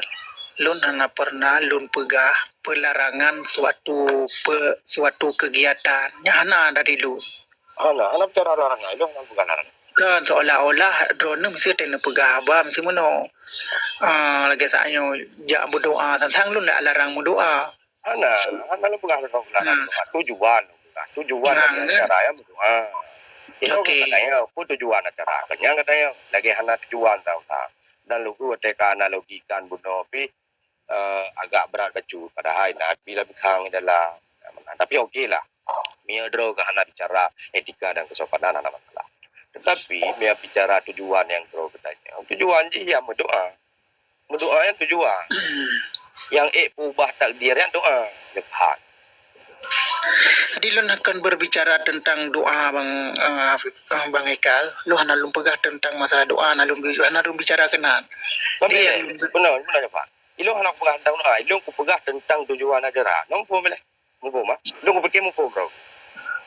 Lôn hana pernah lôn peugah pelarangan suatu pe-, suatu kegiatan. Nyan hana dari lôn. Hana, hana bicara larangan, lôn hana peugah larangan. Kan seolah-olah droeneuh meusti taneuk peugah haba meusti meunoe. Ah, lagée saat nyoe jak meudoa, sang-sang lôn dak larang meudoa. Hana, hana lôn peugah lôn larang meudoa. Tujuan lôn peugah. Tujuan acara nyang meudoa. Inoe katanya, apa tujuan acara? Keunyan katanya, lagée hana tujuan tau. Dan lôn watée ka analogikan bunoe pih, eh, agak berat bacut, padahai Nabi lah bikhang dalam. Tapi oke lah. Meunyoe droe ka hana bicara etika dan kesopanan, hana masalah. Tetapi meunyoe bicara tujuan nyang droe geutanyong, tujuan jih ya meudoa. Meudoa nyan tujuan. Nyang ék peubah takdir nyan doa. Nyan paham. Jadi lôn akan berbicara tentang doa, Bang, eh, Afif, eh, Bang Haikal. Lôn hana lôn peugah tentang masalah doa, hana lôn, hana lôn bicara keunan. Jadi, yang lôn beuna, beuna, Pak. Ilôn hana peugah tentang doa, ilôn kupeugah tentang tujuan acara. Nong phôn boleh? Muphom, ah? Lôn kupike muphom, bro.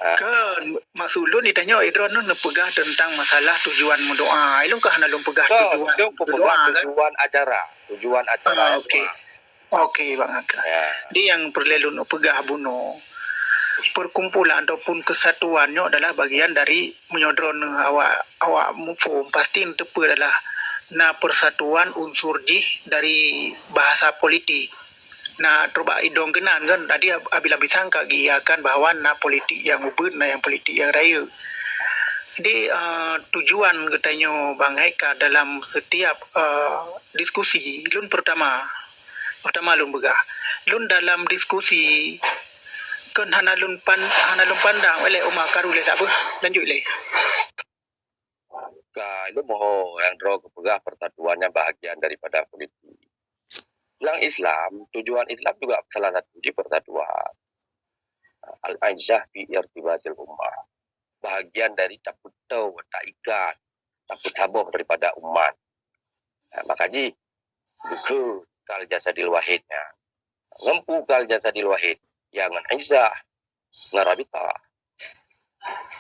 Ah. Kan, maksud lôn di tanyoe, droeneuh neupeugah tentang masalah tujuan meudoa. Ilôn ka hana lôn peugah tujuan meudoa, kan? Tujuan acara. Tujuan acara. Ah, okey. Okey, Bang Haikal. Ya. Di nyang peureulée lôn peugah bunoe, perkumpulan ataupun kesatuan nyoe adalah bagian dari, meunyoe droeneuh awak, awak muphom, pasti neuteupeue adalah na persatuan unsur jih dari bahasa politik. Na trok bak idong keunan kan, jadi ab-, abila bisang ka geuiakan bahwa na politik nyang ubit, na nyang politik nyang rayeuk. Jadi, eh, tujuan geutanyoe Bang Haikal dalam setiap, eh, diskusi, lôn pertama, pertama lôn peugah, lôn dalam diskusi kon hana lôn pan-, hana lôn pandang, "Wéh lé Uma, karu lé sapeue, lanjut lé." Ka, ilôn moho nyang droe geupeugah persatuan nyan bahagian daripada politik. Lam Islam, tujuan Islam juga salah satu jih persatuan. Al-aisyah fi irtibatil ummah. Bahagian dari tapeutoe, taikat, tapeusaboh daripada umat. Nah, maka jih, geukheun kal jasadil wahid nyan. Ngon peue kal jasadil wahid? Ya ngon aisyah, ngon rabitah.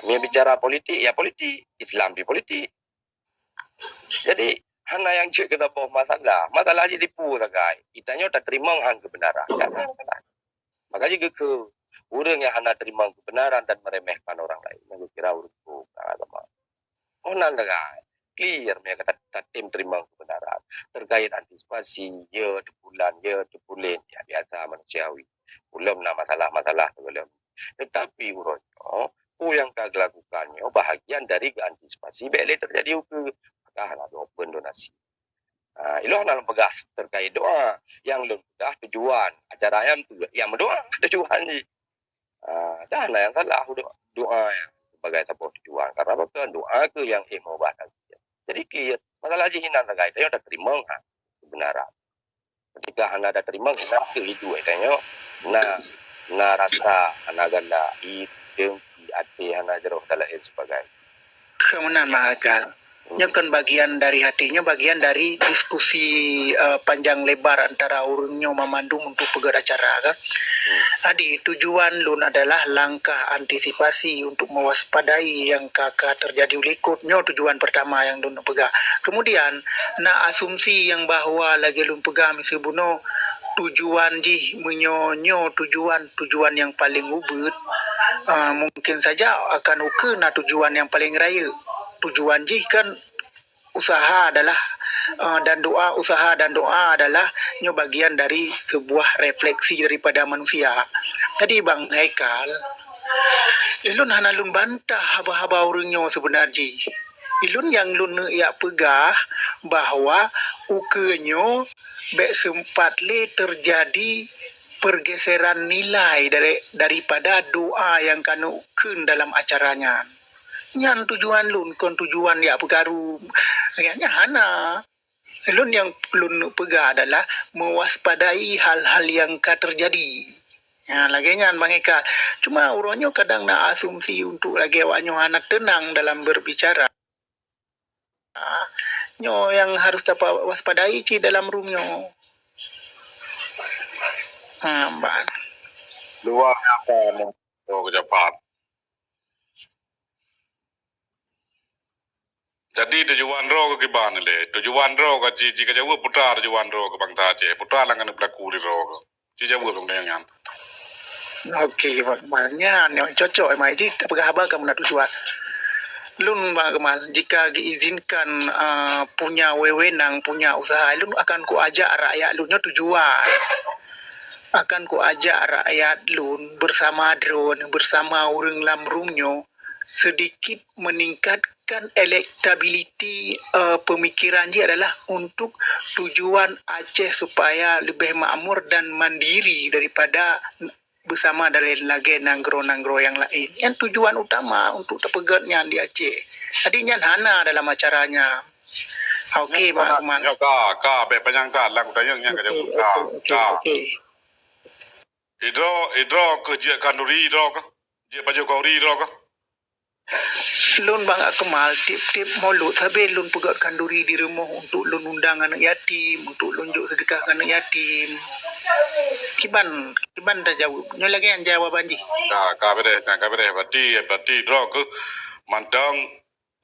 Meunyoe bicara politik, ya politik. Islam pih politik. Jadi, hana nyang jeuet keu saboh masalah. Masalah jih di peue sagai. Geutanyoe tateurimong han keubeunaran. Kan? Maka jih geukheun, ureuëng nyang hana teurimong keubeunaran dan meremehkan orang lain, nyan geukira ureuëng kufur agama. Oh, nan sagai. Clear, meunyoe ka ta-, tatem teurimong keubeunaran. Terkait antisipasi, ya, teupulan, ya, teupulen, ya, biasa manusiawi. Ulôn na masalah-masalah teuh lom. Tetapi uroe nyoe, peue nyang ka geulakukan nyoe bahagian dari geuantisipasi bék lé teujadi ukeue. Maka hana open donasi. Ha, ilôn hana lôn peugah terkait doa. Nyang lôn peugah tujuan. Acara nyan tu, nyang meudoa tujuan jih. Ha, dah na nyang salah do-, doa nyan sebagai saboh tujuan. Karena apa? Doa keu nyang éh meuubah takdir. Jadi, clear. Masalah jih inan sagai, tanyoe tateurimong, ha, keubeunaran. Ketika hana tateurimong, inan keu hidup, tanyoe na, na rasa hana galak, i dengki, até hana jroh dan lain sebagainya. Keu meunan, Bang Haikal. Nyoe kon bagian dari hati, nyoe bagian dari diskusi, eh, panjang lebar antara ureuëng nyoe mamandum untuk peugét acara, kan. Hmm. Jadi, tujuan lôn adalah langkah antisipasi untuk mewaspadai nyang ka, ka terjadi u likot. Nyoe tujuan pertama nyang lôn peugah. Kemudian, na asumsi nyang bahwa lagée lôn peugah miseue bunoe, tujuan jih meunyoe nyoe tujuan, tujuan nyang paleng ubit, ah, mungkin saja akan ukeue na tujuan nyang paleng rayeuk. Tujuan jih kan usaha adalah, ah, dan doa, usaha dan doa adalah nyoe bagian dari sebuah refleksi daripada manusia. Jadi Bang Haikal, ilôn hana lôn bantah haba-haba ureuëng nyoe seubeuna jih. Ilôn nyang lôn neuk jak peugah bahwa ukeue nyoe bék seumpat lé teujadi pergeseran nilai dari, daripada doa nyang ka neukheun dalam acara nyan. Nyan tujuan lôn, kon tujuan jak peukaru. Nyan hana. Lôn nyang lôn neuk peugah adalah mewaspadai hal-hal nyang ka teujadi. Ha, lagée nyan Bang Eka. Cuma uroe nyoe kadang na asumsi untuk lagée awak nyoe hana teunang dalam berbicara. Ha, nyoe nyang harus tapawaspadai cit dalam room nyoe. Ha, ban. Luar biasa nyoe, Bro Japan. Jadi tujuan droe keu kiban lé? Tujuan droe ka ji, ji ka jaweueb putra tujuan droe keu bansa Aceh. Putra lam keuneuk beulaku di droe keu. Ji jaweueb dong nyan. Oke, Bang Kemal. Nyan nyang cocok, Bang Kemal. Ji peugah haba ka meunan tujuan. Lôn, Bang Kemal, jika geuizinkan, ah, punya wewenang, punya usaha, lôn akan kuajak rakyat lôn nyoe tujuan. Akan kuajak rakyat lôn bersama droeneuh, bersama ureuëng lam room nyoe, sedikit meningkatkan elektabiliti, eh, pemikiran jih adalah untuk tujuan Aceh supaya leubeh makmur dan mandiri daripada bersama dari lagée nanggroe-nanggroe nyang laén. Nyan tujuan utama untuk teupeugét nyan di Aceh. Jadi nyan hana dalam acara nyan. Oke, Bang Kemal. Nyoe ka, ka, bék panyang that, lam kutanyong nyan ka jaweueb ka. Oke, oke, oke. Idroe, idroe keuh jeuet khanduri, idroe keuh jeuet pajoh khanduri, idroe keuh. Lôn Bang Akmal, tiep-tiep Maulud sabe lôn peugöt khanduri di rumoh untuk lôn undang aneuk yatim, untuk lôn jok seudeukah keu aneuk yatim. Kiban, kiban tajaweueb. Nyoe lagèe nyan jawaban jih. Ka, ka beureh, ka beureh. Berarti, berarti droe keuh mantong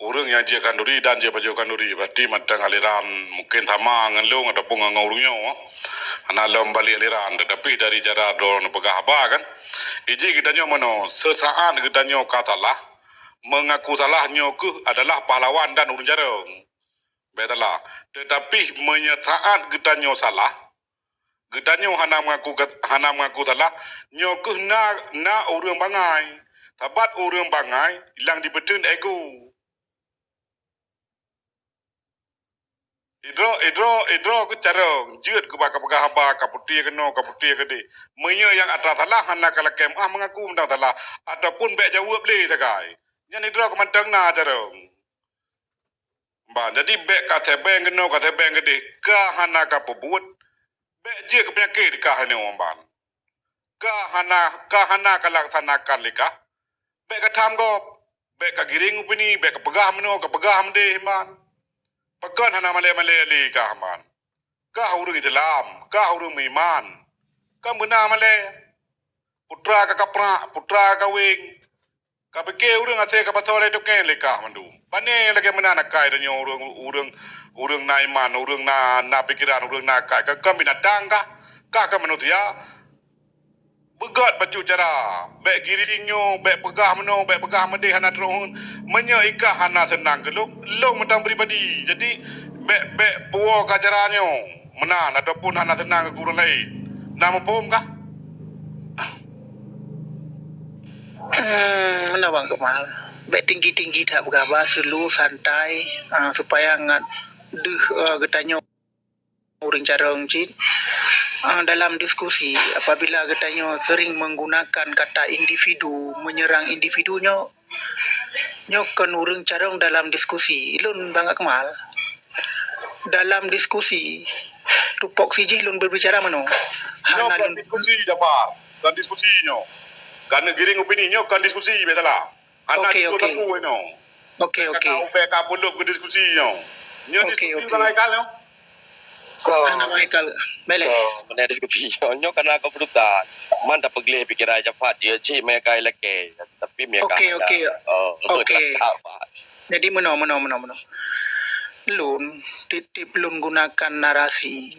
ureueng nyang jeuet khanduri dan jeuet pajoh khanduri. Berarti mantong aliran mungkin sama ngon lôn ataupun ngon, ngon ureueng nyoe. Hana lom balik aliran, tetapi dari cara droe neupeugah haba kan. Iji geutanyoe meunoe, seusaat geutanyoe ka salah, meungaku salah nyoe keuh adalah pahlawan dan ureueng carông. Bèk salah. Tetapi meunyoe saat geutanyoe salah, geutanyoe hana meungaku, hana meungaku salah, nyoe keuh na, na ureueng bangai. Sabat ureueng bangai, ilang dipeuteun ego. Idroe, idroe, idroe keuh carông, jeuet keuh bak kapeugah haba, kaputéh keunoe, kaputéh keudéh. Meunyoe nyang atra salah hana kalakèe meu'ah meungaku mantong salah, ataupun bèk jaweueb lé sagai. Nyan idroe keuh mantong na carông. Ban, jadi bèk kaseubeng keunoe, kaseubeng keudéh, ka hana kapeubuet, bèk jeuet keu peunyakét kah nyoe ban. Ka hana, ka hana kalaksanakan lé kah, bèk katham gob, bèk kagiring opini, bèk kapeugah meunoe, kapeugah meudéh ban. Pakon hana malèe-malèe lé kah ban. Kah ureueng Islam, kah ureueng meuiman. Kan beuna malèe. Putra ka kaprak, putra ka kaweng. Kapiké ureueng asèe kapasoe lé tokeng lé kah mandum. Pane lagèe meunan akai tanyoe ureueng, ureueng, ureueng na iman, ureueng na, na pikeran, ureueng na akai. Ka, ka binatang kah? Kah ka manusia? Beugöt bacut cara. Bèk giring nyoe, bèk peugah meunoe, bèk peugah meudéh hana troh. Meunyoe i kah hana seunang keu lôn, lôn mantong pribadi. Jadi, bèk, bèk puwoe ka cara nyoe. Meunan ataupun hana seunang keu ureueng laén. Na muphom kah? Hmm, meunoe Bang Kemal. Bèk tinggi-tinggi that peugah haba, slow, santai, ah, supaya ngat deuh, eh, geutanyoe ureueng carông cit, ah, dalam diskusi, apabila geutanyoe sering menggunakan kata individu, menyerang individu nyoe, nyoe kon ureueng carông dalam diskusi. Lôn Bang Akmal, dalam diskusi, tupoksi jih lôn berbicara meunoe. Nyoe hana kon lôn diskusi, Jafar. Kon diskusi nyoe. Ka neugiring opini nyoe kon diskusi, bèk salah. Hana Oke, jitu'oh oke. sapeue nyoe. Oke, Bèk oke. ka, bèk ka peuleub keu diskusi nyoe. Nyoe Oke, diskusi oke. ureueng Haikal nyoe. Hana Haikal. Bèk lé. Oh, meunan diskusi nyoe. Nyoe kana keuputusan. Man tapeugleh pikeran Jafar, dia cit meukai lakèe. Tapi meukai Oke, hana. oke. Oh, Oke. tak apa. Jadi meunoe, meunoe, meunoe, meunoe. Lôn, tiep-tiep lôn gunakan narasi,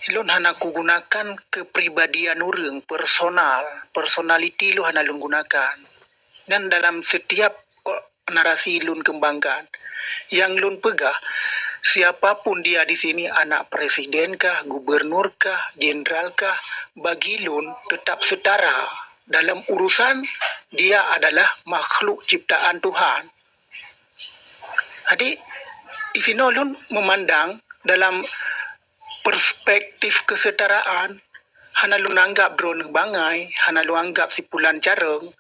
lôn hana kugunakan kepribadian ureueng, personal, personality lôn hana lôn gunakan. Dan dalam setiap, eh, narasi lôn kembangkan, nyang lôn peugah, siapa pun dia di sini, anak presiden kah, gubernur kah, jenderal kah, bagi lôn tetap setara. Dalam urusan, dia adalah makhluk ciptaan Tuhan. Jadi, di sinoe lôn memandang dalam perspektif kesetaraan, hana lôn anggap droeneuh bangai, hana lôn anggap si pulan carông.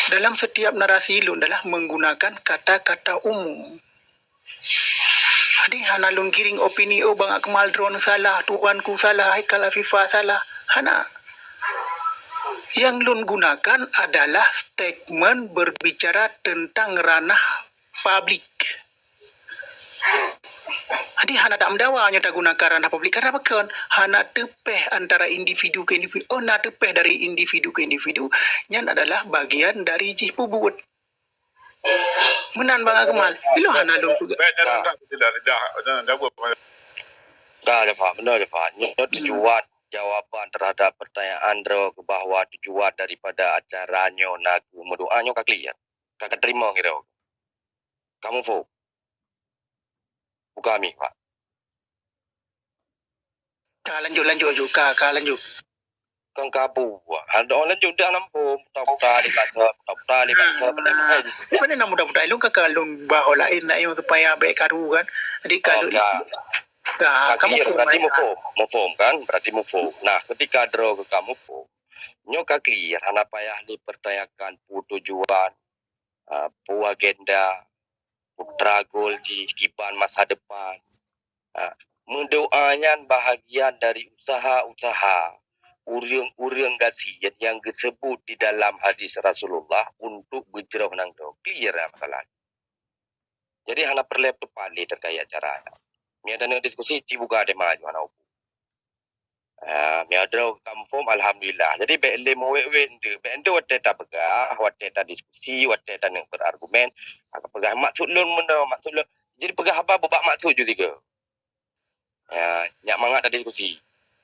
Dalam setiap narasi lôn adalah menggunakan kata-kata umum. Jadi, hana lôn giring opini, "Oh, Bang Akmal droeneuh salah, tuanku salah, Haikal Afifah salah." Hana. Yang lôn gunakan adalah statement berbicara tentang ranah publik. Jadi, hana tameudawa nyoe tagunakan ranah publik. Karena pakon? Hana teupèh antara individu ke individu. Oh, na teupèh dari individu ke individu. Nyan adalah bagian dari jih peubuet. Meunan Bang Akmal. Ilôn hana lôn peugah. Baik, dah, dah, dah, dah, dah, dah, dah, dah. Dah, Jafar. Benar, Jafar. Nyoe Hmm. tujuan jawaban terhadap pertanyaan droe bahwa tujuan daripada acara nyoe na keu meudoa nyoe ka clear. Ka, ka teurimong kira. Kamu fo. Buka mi, Pak. Ka lanjut, lanjut, lanjut. Ka, ka lanjut. Kan kabu. Ada orang lanjut dah nampu. Putar-putar di kaca, putar-putar di kaca. Hmm. Bukan nak mudah-mudah. Ilôn ka, ka lôn bahwa lain nak yang supaya baik karu kan. Jadi kalau Oh, ka. Ka, Ka kamu clear, faham, berarti ya? Mufhum. Mufhum kan? Berarti mufhum. Nah, ketika droe keu kamu fo. Nyoe ka clear, hana payah dipertanyakan peue tujuan, ah, peue agenda, putra gol jih, kiban masa depan. Ah, meudoa nyan bahagian dari usaha-usaha ureuëng-ureuëng gasien nyang geuseubut di dalam hadis Rasulullah untuk beujroh nanggroe. Clear lah masalah. Jadi hana peureulée teupaléh terkait acara nyan. Meunyoe tanyoe diskusi, ci buka tema aju hana ubu. Ah, meunyoe droe kampung, alhamdulillah. Jadi bék lé meuwét-wét enteuk. Bék enteuk watée tapeugah, watée tadiskusi, watée taneuk beurargumen, tapeugah maksud lôn meunoe, maksud lôn. Jadi peugah haba bak maksud ju sigoe. Ya, nyak mangat tadiskusi.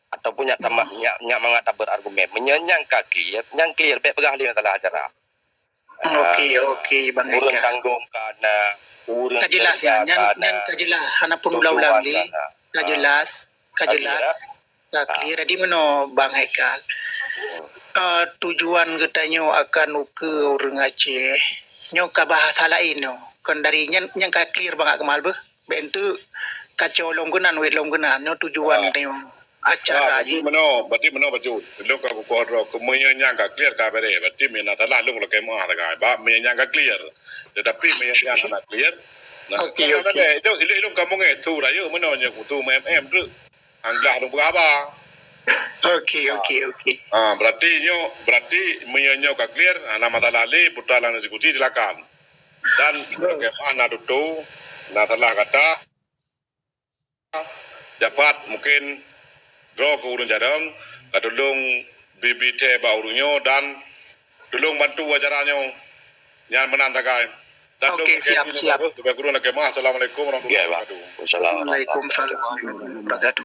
Ataupun nyak tama, nyak, nyak mangat tabeurargumen. Meunyoe nyang ka clear, nyang clear bék peugah lé masalah acara. Oke, oke, Bang Eka. Ureuëng tanggong ka na, ureuëng ka jelas kerja nyan, nyan, ka na, nyan ka jelas, hana peureulée ulang-ulang lé. Ka jelas, ka jelas. Ka clear, jadi meunoe Bang Eka. Eh, tujuan geutanyoe akan ukeue ureuëng Aceh nyoe ka bahasa laén nyoe. Kon dari nyan, nyan ka clear bangat keumal beuh. Bék enteuk kacau lom keunan, wét lom keunan. Nyoe tujuan geutanyoe acara jih. Berarti meunoe, berarti meunoe bacut. Lôn ka kukoh droe, meunyoe nyang ka clear ka beres. Berarti meunyoe na salah lôn lakée meuah sagai. Bak meunyoe nyang ka clear. Tetapi meunyoe nyang hana clear, nah, oke, oke. Ilôn, ilôn ka mungéh su rayeuk meunoe nyoe kutu M M tu. Angglah lôn peugah haba. Oke, oke, oke. Ha, berarti nyoe, berarti meunyoe nyoe ka clear, hana masalah lé, putra lam diskusi silakan. Dan bagaimana tutu, na salah kata, Japat mungkin droe keu ureuëng jarang, ka tulông bi-bi thée bak ureuëng nyoe dan tulông bantu acara nyoe. Nyan meunan sagai. Dan oke, siap, siap. Guru nak kemah. Assalamualaikum warahmatullahi wabarakatuh. Waalaikumsalam warahmatullahi wabarakatuh.